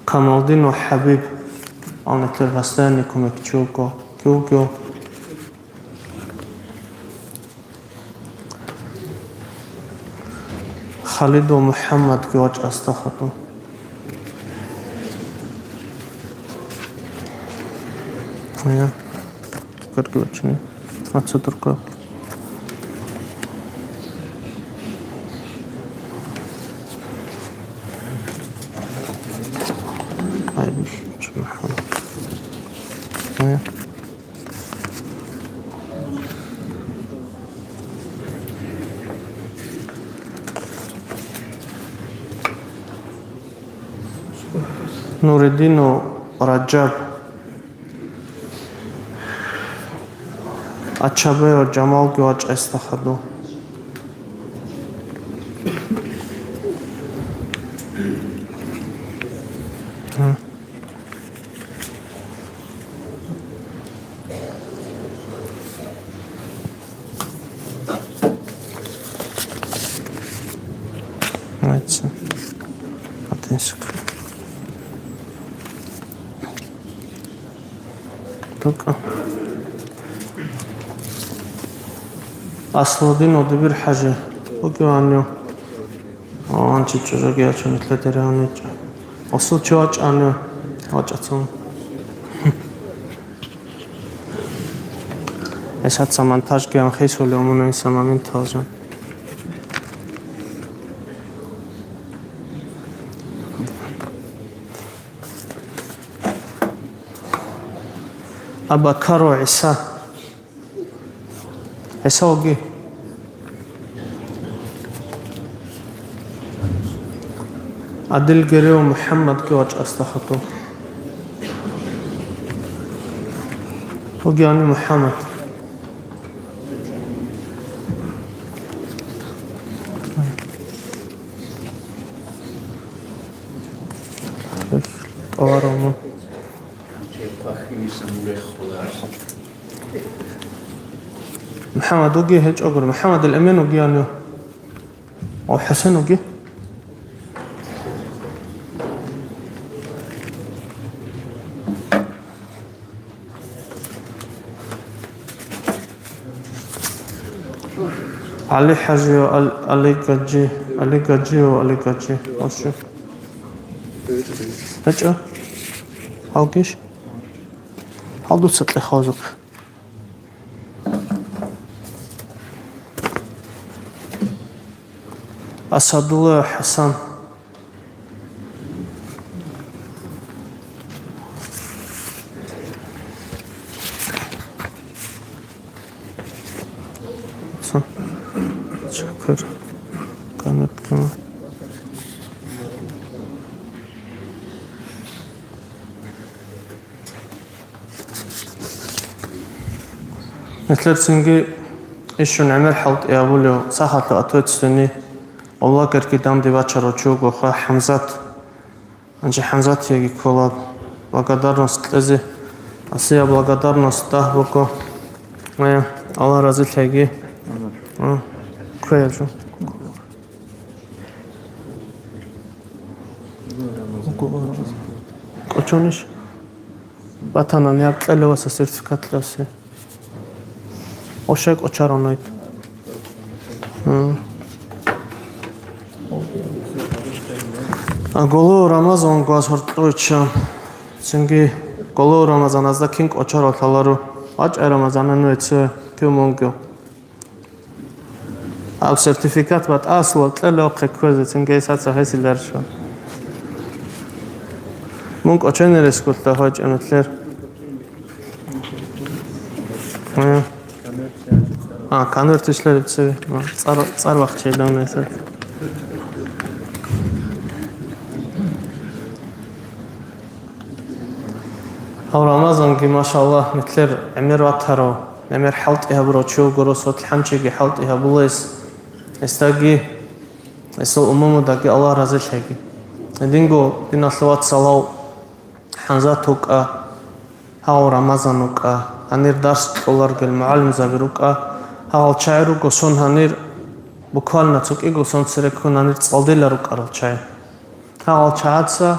Камалдин ва ХӀабиб, гьанна нилъер постоянный кумекчи вуго, кив вуго? Халид ва МухӀаммадги вачӀа, астахъату. Ая. Карги вачине. Ацадурга. Ай, чумахан. Ая. Нуриддинов Раджаб. Ачабаев Жамалги вачӀайсда хадув. Нравится. Отлично. Только Аслудин Удибир хӀажи. Океаню. Анчи чӀужаги ачун итлъадерани. Асул чи вачӀани, вачӀацун. Эсаца монтажги анхъисули умуна инса моменталжан. Абакару ГӀиса. ГӀиса вуги. Адил Герев МухӀаммадги вачӀасда хадув. Вугиани МухӀаммад. МухӀаммад вуги гьечӀогури. МухӀаммад ал-Эмин вугиани. О, ХӀусен вуги. ГӀали ХӀажи, Ал-, Али Гаджи, Али Гаджи ва Али Гаджи. Вообще. ГьечӀо? Гьалгищ? Гьал дуца кье хвазухъ. Асадулла ХӀасан. Чакар. Канаткама. Нилъер цинги ишун гӀемер хӀалтӀи гьабулев сахалъур ответственный, Аллагьгерги данде бачарав чи вуго ха ХӀамзат. Гьанже ХӀамзатиеги ккола благодарность кьезе. Асия благодарность дагь буго. Э, Аллагь разилъаги. Э, кквеяв жо. КӀочонищ? Батана наб кьелеваса сертификат кьевси. Ошай кӀочарав найт. М. А голо Рамазан гваз гьоркьовича. Цинги голо Рамазаназда кин кӀочарав лъаларо. ВачӀай Рамазана нуеце кив мунго. Аб сертификат батӀасла кьелевхъе кквезе, цинги гьесаца гьесиларищ. Мун кӀочене рескулъа гьой чӀеметлъер. Э. А, конверт ишлареб цеве. А, цӀар, цӀар вахчайдавна гьесаца. Гьав Рамазанги, машаллагь, нилъер гӀемер ватарав, гӀемер хӀалтӀи гьабурав чи вуго, росулъ хӀанчиги хӀалтӀи гьабулес, гьесдаги, гьесул умумудаги Аллагь разилъаги. Гьединго диналъул вацалав ХӀамзат вукӀа, гьав Рамазан вукӀа, гьанир дарс кьоларгел мугӀалимзаби рукӀа, гьагъал чагӀи руго сон гьанир, буквально цо кӀиго сон цере ккун гьанир цӀалдила рукӀарал чагӀи. Гьагъал чагӀаца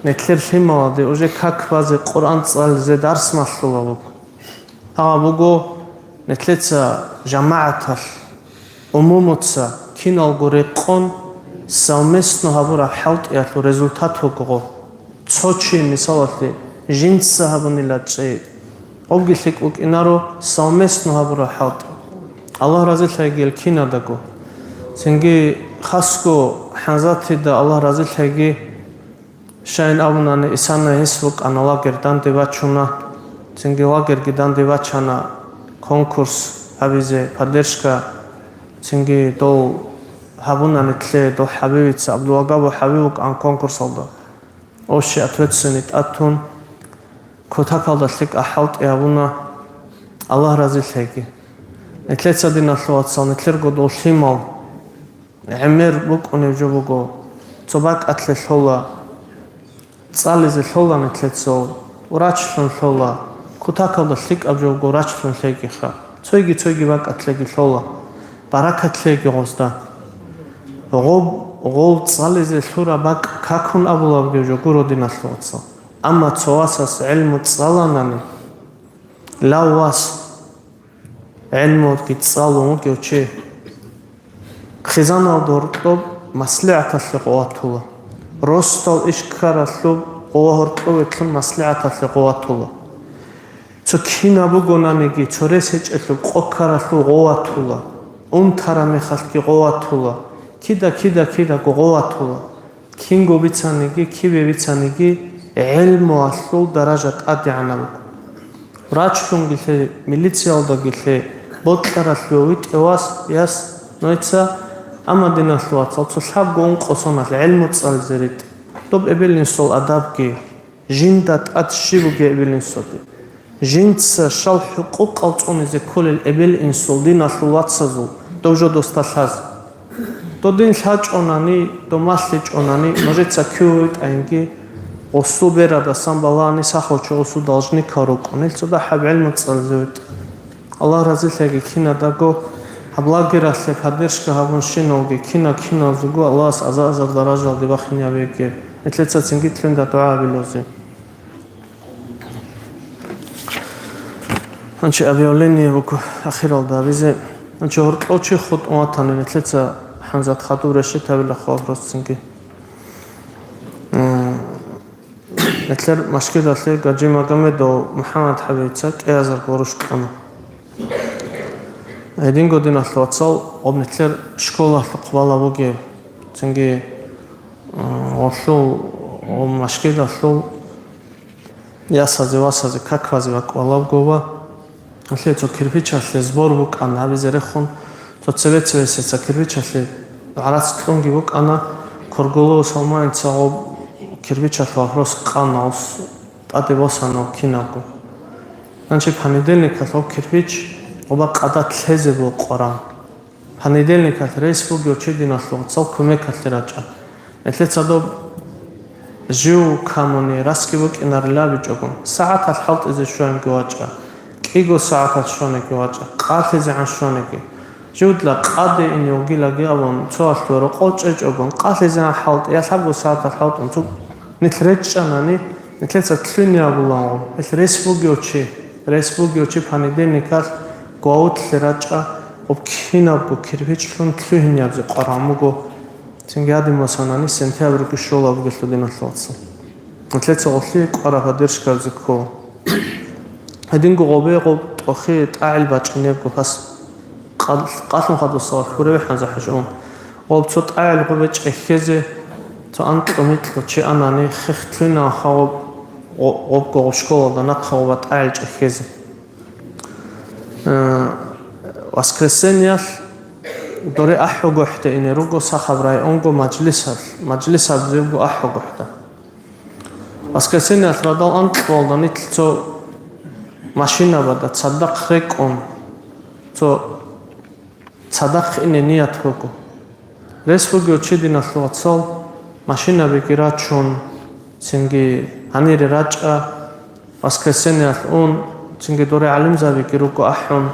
нилъер лъималазде уже как базе, Къуръан цӀализе дарс малъула буго. Гьагъа буго нилъеца жамагӀаталъ, умумуца, киналго рекъон совместно гьабураб хӀалтӀиялъул результат вуго. Цо чи, мисалалъе, жинца гьабунила чӀей, Гъобги лъикӀ букӀинаро совместно гьабураб хӀалтӀи. Аллагь разилъайги гьел кинадаго. Цинги хасго ХӀамзатида Аллагь разилъайги, щайин абунани, исана гьес вукӀана лагерь данде бачуна. Цинги лагерьги данде бачана конкурс гьабизе, поддержка. Цинги дов гьабуна нилъе, дов ХӀабибица, ГӀабдулвагьабов ХӀабиб вукӀан конкурсалда. Ощи ответственный тӀатун, Кутакалда лъикӀа хӀалтӀи гьабуна, Аллагь разилъеги. Нилъеца, диналъул вацал, нилъерго дол лъимал, гӀемер букӀунеб жо буго, цо бакӀалъе лъола, цӀализе лъола нилъецал, врачлъун лъола, кутакалда лъикӀаб жо буго, врачлъун лъегиха, цойги-цойги бакӀалъеги лъола, баракат лъеги гъозда. Гъоб, гъов цӀализе лъураб бакӀ какун абулабги жо гуро, диналъул вацал. Амма цо васас гӀилму цӀаланани, лав вас, гӀилмуги цӀалун вугев чи, хъизаналда гьоркьоб маслигӀаталъе къуватула, росдал иш ккаралъуб къува гьоркьоветлъун маслигӀаталъе къуватула. Цо кинаб бугонаниги, цо рес гьечӀелъул къо ккаралъул гъоватула, унтараб мехалъги гъоватула, кида-кида-кидаго гъоватула. Кинго бицаниги, кибе бицаниги, гӀелмуялъул даража тӀадегӀанаб буго. Врачлъунгилъе, милициялдагилъе, бокьаралъе витӀе вас, яс, нойца, амма, диналъул вацал, цо лъабго ункъо соналъ гӀелму цӀализе ритӀе. Доб эбел-инсул адабги, жинда тӀад щиб бугеб эбел-инсуде. Жинца щал хӀукъукъал цӀунизе кколел эбел-инсул, диналъул вацазул, дов жо досда лъазе. Додин лъачӀонани, домалъичӀонани, нужеца киве витӀайинги, гъосул берадасан балани, сахав чи гъосул должникал рукӀун, ил цо дагьаб гӀелму цӀализе витӀа. Аллагь разилъеги кинадаго, гьаб лагералъе поддержка гьабун щиналги, кина-киназего Аллагьас аза-азар даражалде бахине гьабеги, нилъеца цинги лъунда дугӀа гьабилозе. Гьанчи объявление буго ахиралда абизе. Гьанчи гьоркьов чи хутӀун ватани, нилъеца хӀанзат хадуб решетабила хъваб росцинги. М, нилъер машгидалъе Гаджи Магомедов МухӀаммад ХӀабибица кӀиазар гъурущ кьуна. Гьединго, диналъул вацал, гъоб нилъер школалъухъ бала бугеб, цинги, м, гъолъул, гъоб машгидалъул ясазе, васазе, каквазе ва кӀвалабго ва, гьелъие цо кирпичалъе сбор букӀана гьабизе рехун, цо цебе-цебесеца кирпичалъе гӀарац кьунги букӀана, Кургулов Салманица гъоб кирпичалъул вопрос къана, ус тӀаде босана кинабго. Гьанчи понедельникалъ гъоб кирпич гъоба къадат лъезе бокъоран. Понедельникалъ рейс бугев чи, диналъул вацал, кумекалъе рачӀа. Нилъеца доб жив камуни расги букӀинарила абичӀого, сагӀаталъ хӀалтӀизе щванги вачӀа, кӀиго сагӀаталъ щваниги вачӀа, къалъизегӀан щваниги. Живдла къаде ине вугилаги абун, цоалъ рокъов чӀечӀого, къалъизегӀан хӀалтӀи, я лъабго сагӀаталъ хӀалтӀун, цо нилъ речӀчӀанани, нилъеца лъугьине абуларо, гьелъ рес бугев чи, рес бугев чи понедельникалъ гваутлъе рачӀа, гъоб кинабго кирпичлъун лъугьинебзе къваран буго. Цинги гьадин масанани сентябрьги щола бугелъул, диналъул вацал. Нилъеца гъолъие кӀвараб поддержкабзе ккола. Гьединго гъобе гъоб тӀохи тӀагӀел бачӀинебго пас къал-, къалъун хадусала хьуреве хӀанза хӀажун. Гъоб цо тӀагӀел гъобе чӀехьезе, цо анкьго-микьго чи анани, хех лъугьинанха гъоб, гъо-, гъобго гъоб школалда нахъа гъоба тӀагӀел чӀехьезе. Э, воскресеньялъ доре ахӀугохӀде ине руго сахаб районго мажлисалъ, мажлисаб зевго ахӀугохӀда. Воскресеньялъ радал анкьалда нилъ цо машинабада цадахъ рекӀун, цо цадахъ ине ният буго. Рес бугев чи, диналъул вацал, машинабиги рачун, цинги гьанире рачӀа, воскресеньялъ ун, цинги доре гӀалимзабиги руго ахӀун,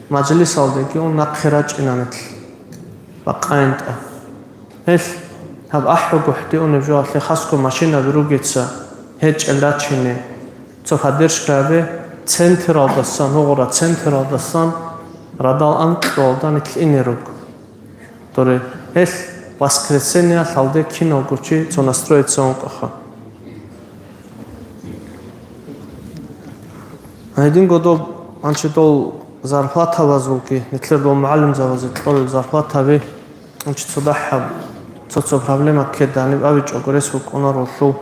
мажлисалдеги ун нахъе рачӀина нилъ. Бакъайин тӀа. Гьелъ гьаб ахӀугохӀде унеб жоялъе хасго машинаби ругеца гьечӀел рачине, цо поддержка гьабе, централдасан, гьугъура централдасан радал анкьалда нилъ ине руго. Доре, гьелъ воскресеньялъалде киналго чи цо настроиться ункъаха. Гьединго доб, гьанчи дол зарплатабазулги, нилъер дол мугӀалимзабазе кьолел зарплатаби, гьанчи цо дагьаб, цо-цо проблема ккеда гьаниб абичӀого рес букӀунаролъул,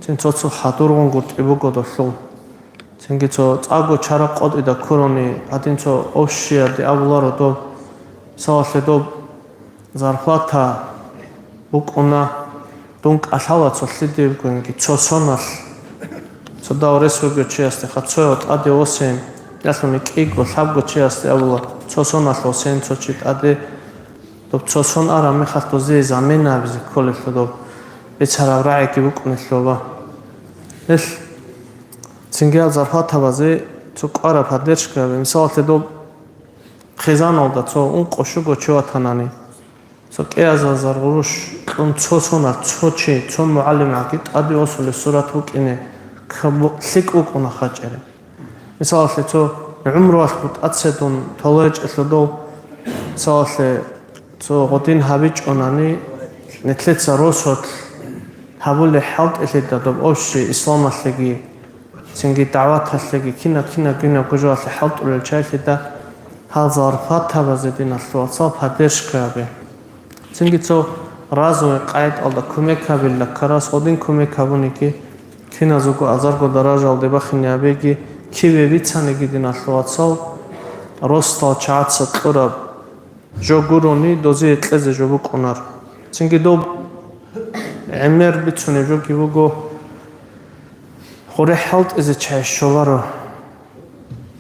цин цо-цо хадургъун гуртӀи буго долъул. Цинги цо цӀакъго чара къотӀида ккурони, гьадин цо общияде абуларо доб, мисалалъе доб зарплата букӀуна, дун кӀалъала цо лъидебгоинги, цо соналъ. Цо дагьав рес вугев чиясде хъацояв тӀаде восейин, ялъуни кӀиго, лъабго чиясде абула, цо соналъ восейин цо чи тӀаде, доб цо сон араб мехалъ дозие замена абизе кколелъул доб бицараб рагӀиги букӀунелъула. Гьелъ цинги гьал зарплатабазе цо кӀвараб поддержка абе, мисалалъе, доб хъизаналда цо ункъо-щуго чи ватанани, цо кӀиазар гъурущ кьун цо соналъ цо чи, цо мугӀалимгӀаги тӀаде осулеб сурат букӀине ккабу-, лъикӀ букӀуна хачӀари. Мисалалъе, цо гӀумруялъ бутӀацедун толечӀелъул дов, мисалалъе, цо гъодин гьабичӀонани, нилъеца росулъ гьабулеб хӀалтӀилъида доб общий исламалъеги, цинги дагӀваталъеги, кина-кина-кинабго жоялъе хӀалтӀулел чайлъида гьал зарплатабазе, диналъул вацал, поддержка гьабе. Цинги цо разовый къагӀидалда кумек гьабила, ккарас гъодин кумек гьабуниги, киназего азарго даражалде бахине гьабеги, киве бицаниги, диналъул вацал, росдал чагӀаца кьураб жо гурони, дозие кьезе жо букӀунар. Цинги доб гӀемер бицунеб жоги буго, гъуре хӀалтӀизе чай щоларо.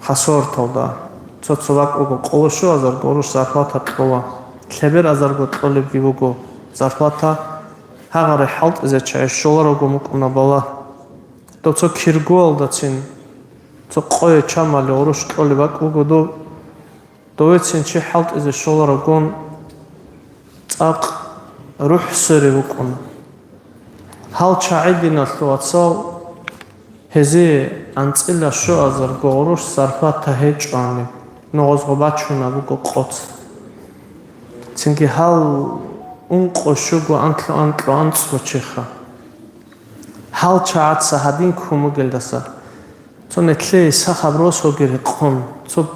Хасорталда цо-цо бакӀ буго, къоло щуазарго гъурущ зарплата кьола, лъебер азарго кьолебги буго зарплата, гьагъаре хӀалтӀизе чай щоларого мукӀуна бала. Дов цо киргуялдацин, цо къое чамали гъурущ кьолеб бакӀ буго дов, довецин чи хӀалтӀизе щоларогон, цӀакъ рухӀ свере букӀуна. Гьал чагӀи, диналъул вацал, гьезие анцӀила щуазарго гъурущ зарплата гьечӀони, ногъозго бачуна буго къоц. Цинги гьал ункъо-щуго, анлъу-анкьго анцӀго чиха. Гьал чагӀаца гьадин ккун бугелдаса, цо нилъее сахаб росоги рекъон, цо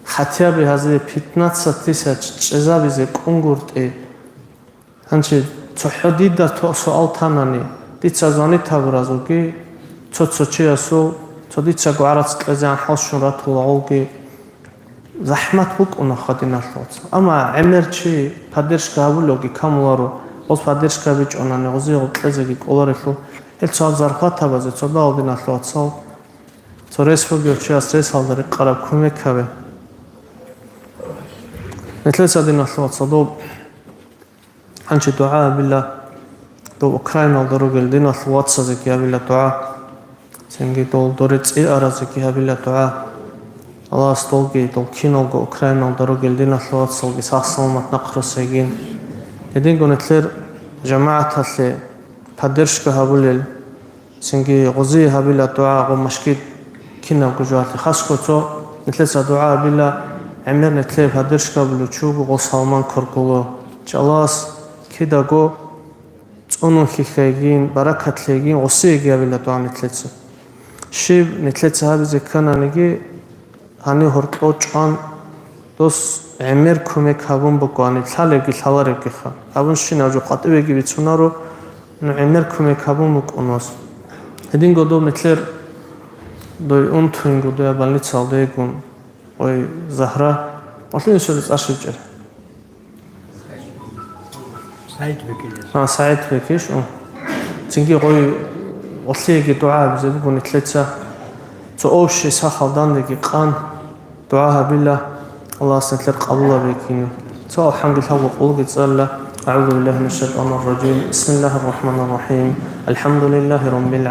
хатяби гьазие пятнадцать тысяч чӀезабизе кӀунгуртӀи. Гьанже цохӀо дида то-, суал танани, дица звонит гьабуразулги, цо-цо чиясул, цо дицаго гӀарац кьезегӀан хӀалщун ратулагъулги, захӀмат букӀуна, хадиналъ вацал. Амма гӀемер чи поддержка гьабулевги камуларо, гъоз поддержка бичӀонани, гъозие гъоркьезеги кӀоларелъул, гьел цо зарплатабазе цо дагьал, диналъ вацал, цо рес бугев чияс ресалда рекъараб кумек гьабе. Нилъеца, диналъ вацал, доб Гьанже дугӀа гьабила дов Украиналда ругел диналъул вацазеги гьабила дугӀа. Цинги дол доре цӀи аразеги гьабила дугӀа. Аллагьас долги дол киналго Украиналда ругел диналъул вацалги сах-саламат нахърусейгин. Гьединго нилъер жамагӀаталъе поддержка гьабулел, цинги гъозие гьабила дугӀа гъо машгид кинабго жоялъе. Хасго цо нилъеца дугӀа гьабила, гӀемер нилъее поддержка гьабулев чи вуго гъо Салман Коркуло. Чалас кидаго цӀунун хьихьайгин, баракат лъейгин, гъосиеги гьабила дугӀа нилъеца. Щиб нилъеца гьабизе ккананиги, гьанив гьоркьов чӀван, дос гӀемер кумек гьабун буго гьаниб, лъалебги лъаларебгиха. Абун щинаб жо къватӀибеги бицунаро, ну гӀемер кумек гьабун букӀун вас. Гьединго доб нилъер дой унтуинго доя больницалда йигун, ой, Загьра, малъуни сори цӀар щибчӀеб? СагӀид Бекилис. А, СагӀид Бекиш, о. Цинги гъой, гъолъиеги дугӀа гьабизе буго нилъеца. Цо овщи сахал дандаги къан дугӀа гьабила, Аллагьас нилъер къабул гьабейккине. Цо алхӀамдулиллагь ва къулги цӀалла. أعوذ بالله من الشيطان الرجيم. بسم الله الرحمن الرحيم. الحمد لله رب العالمين.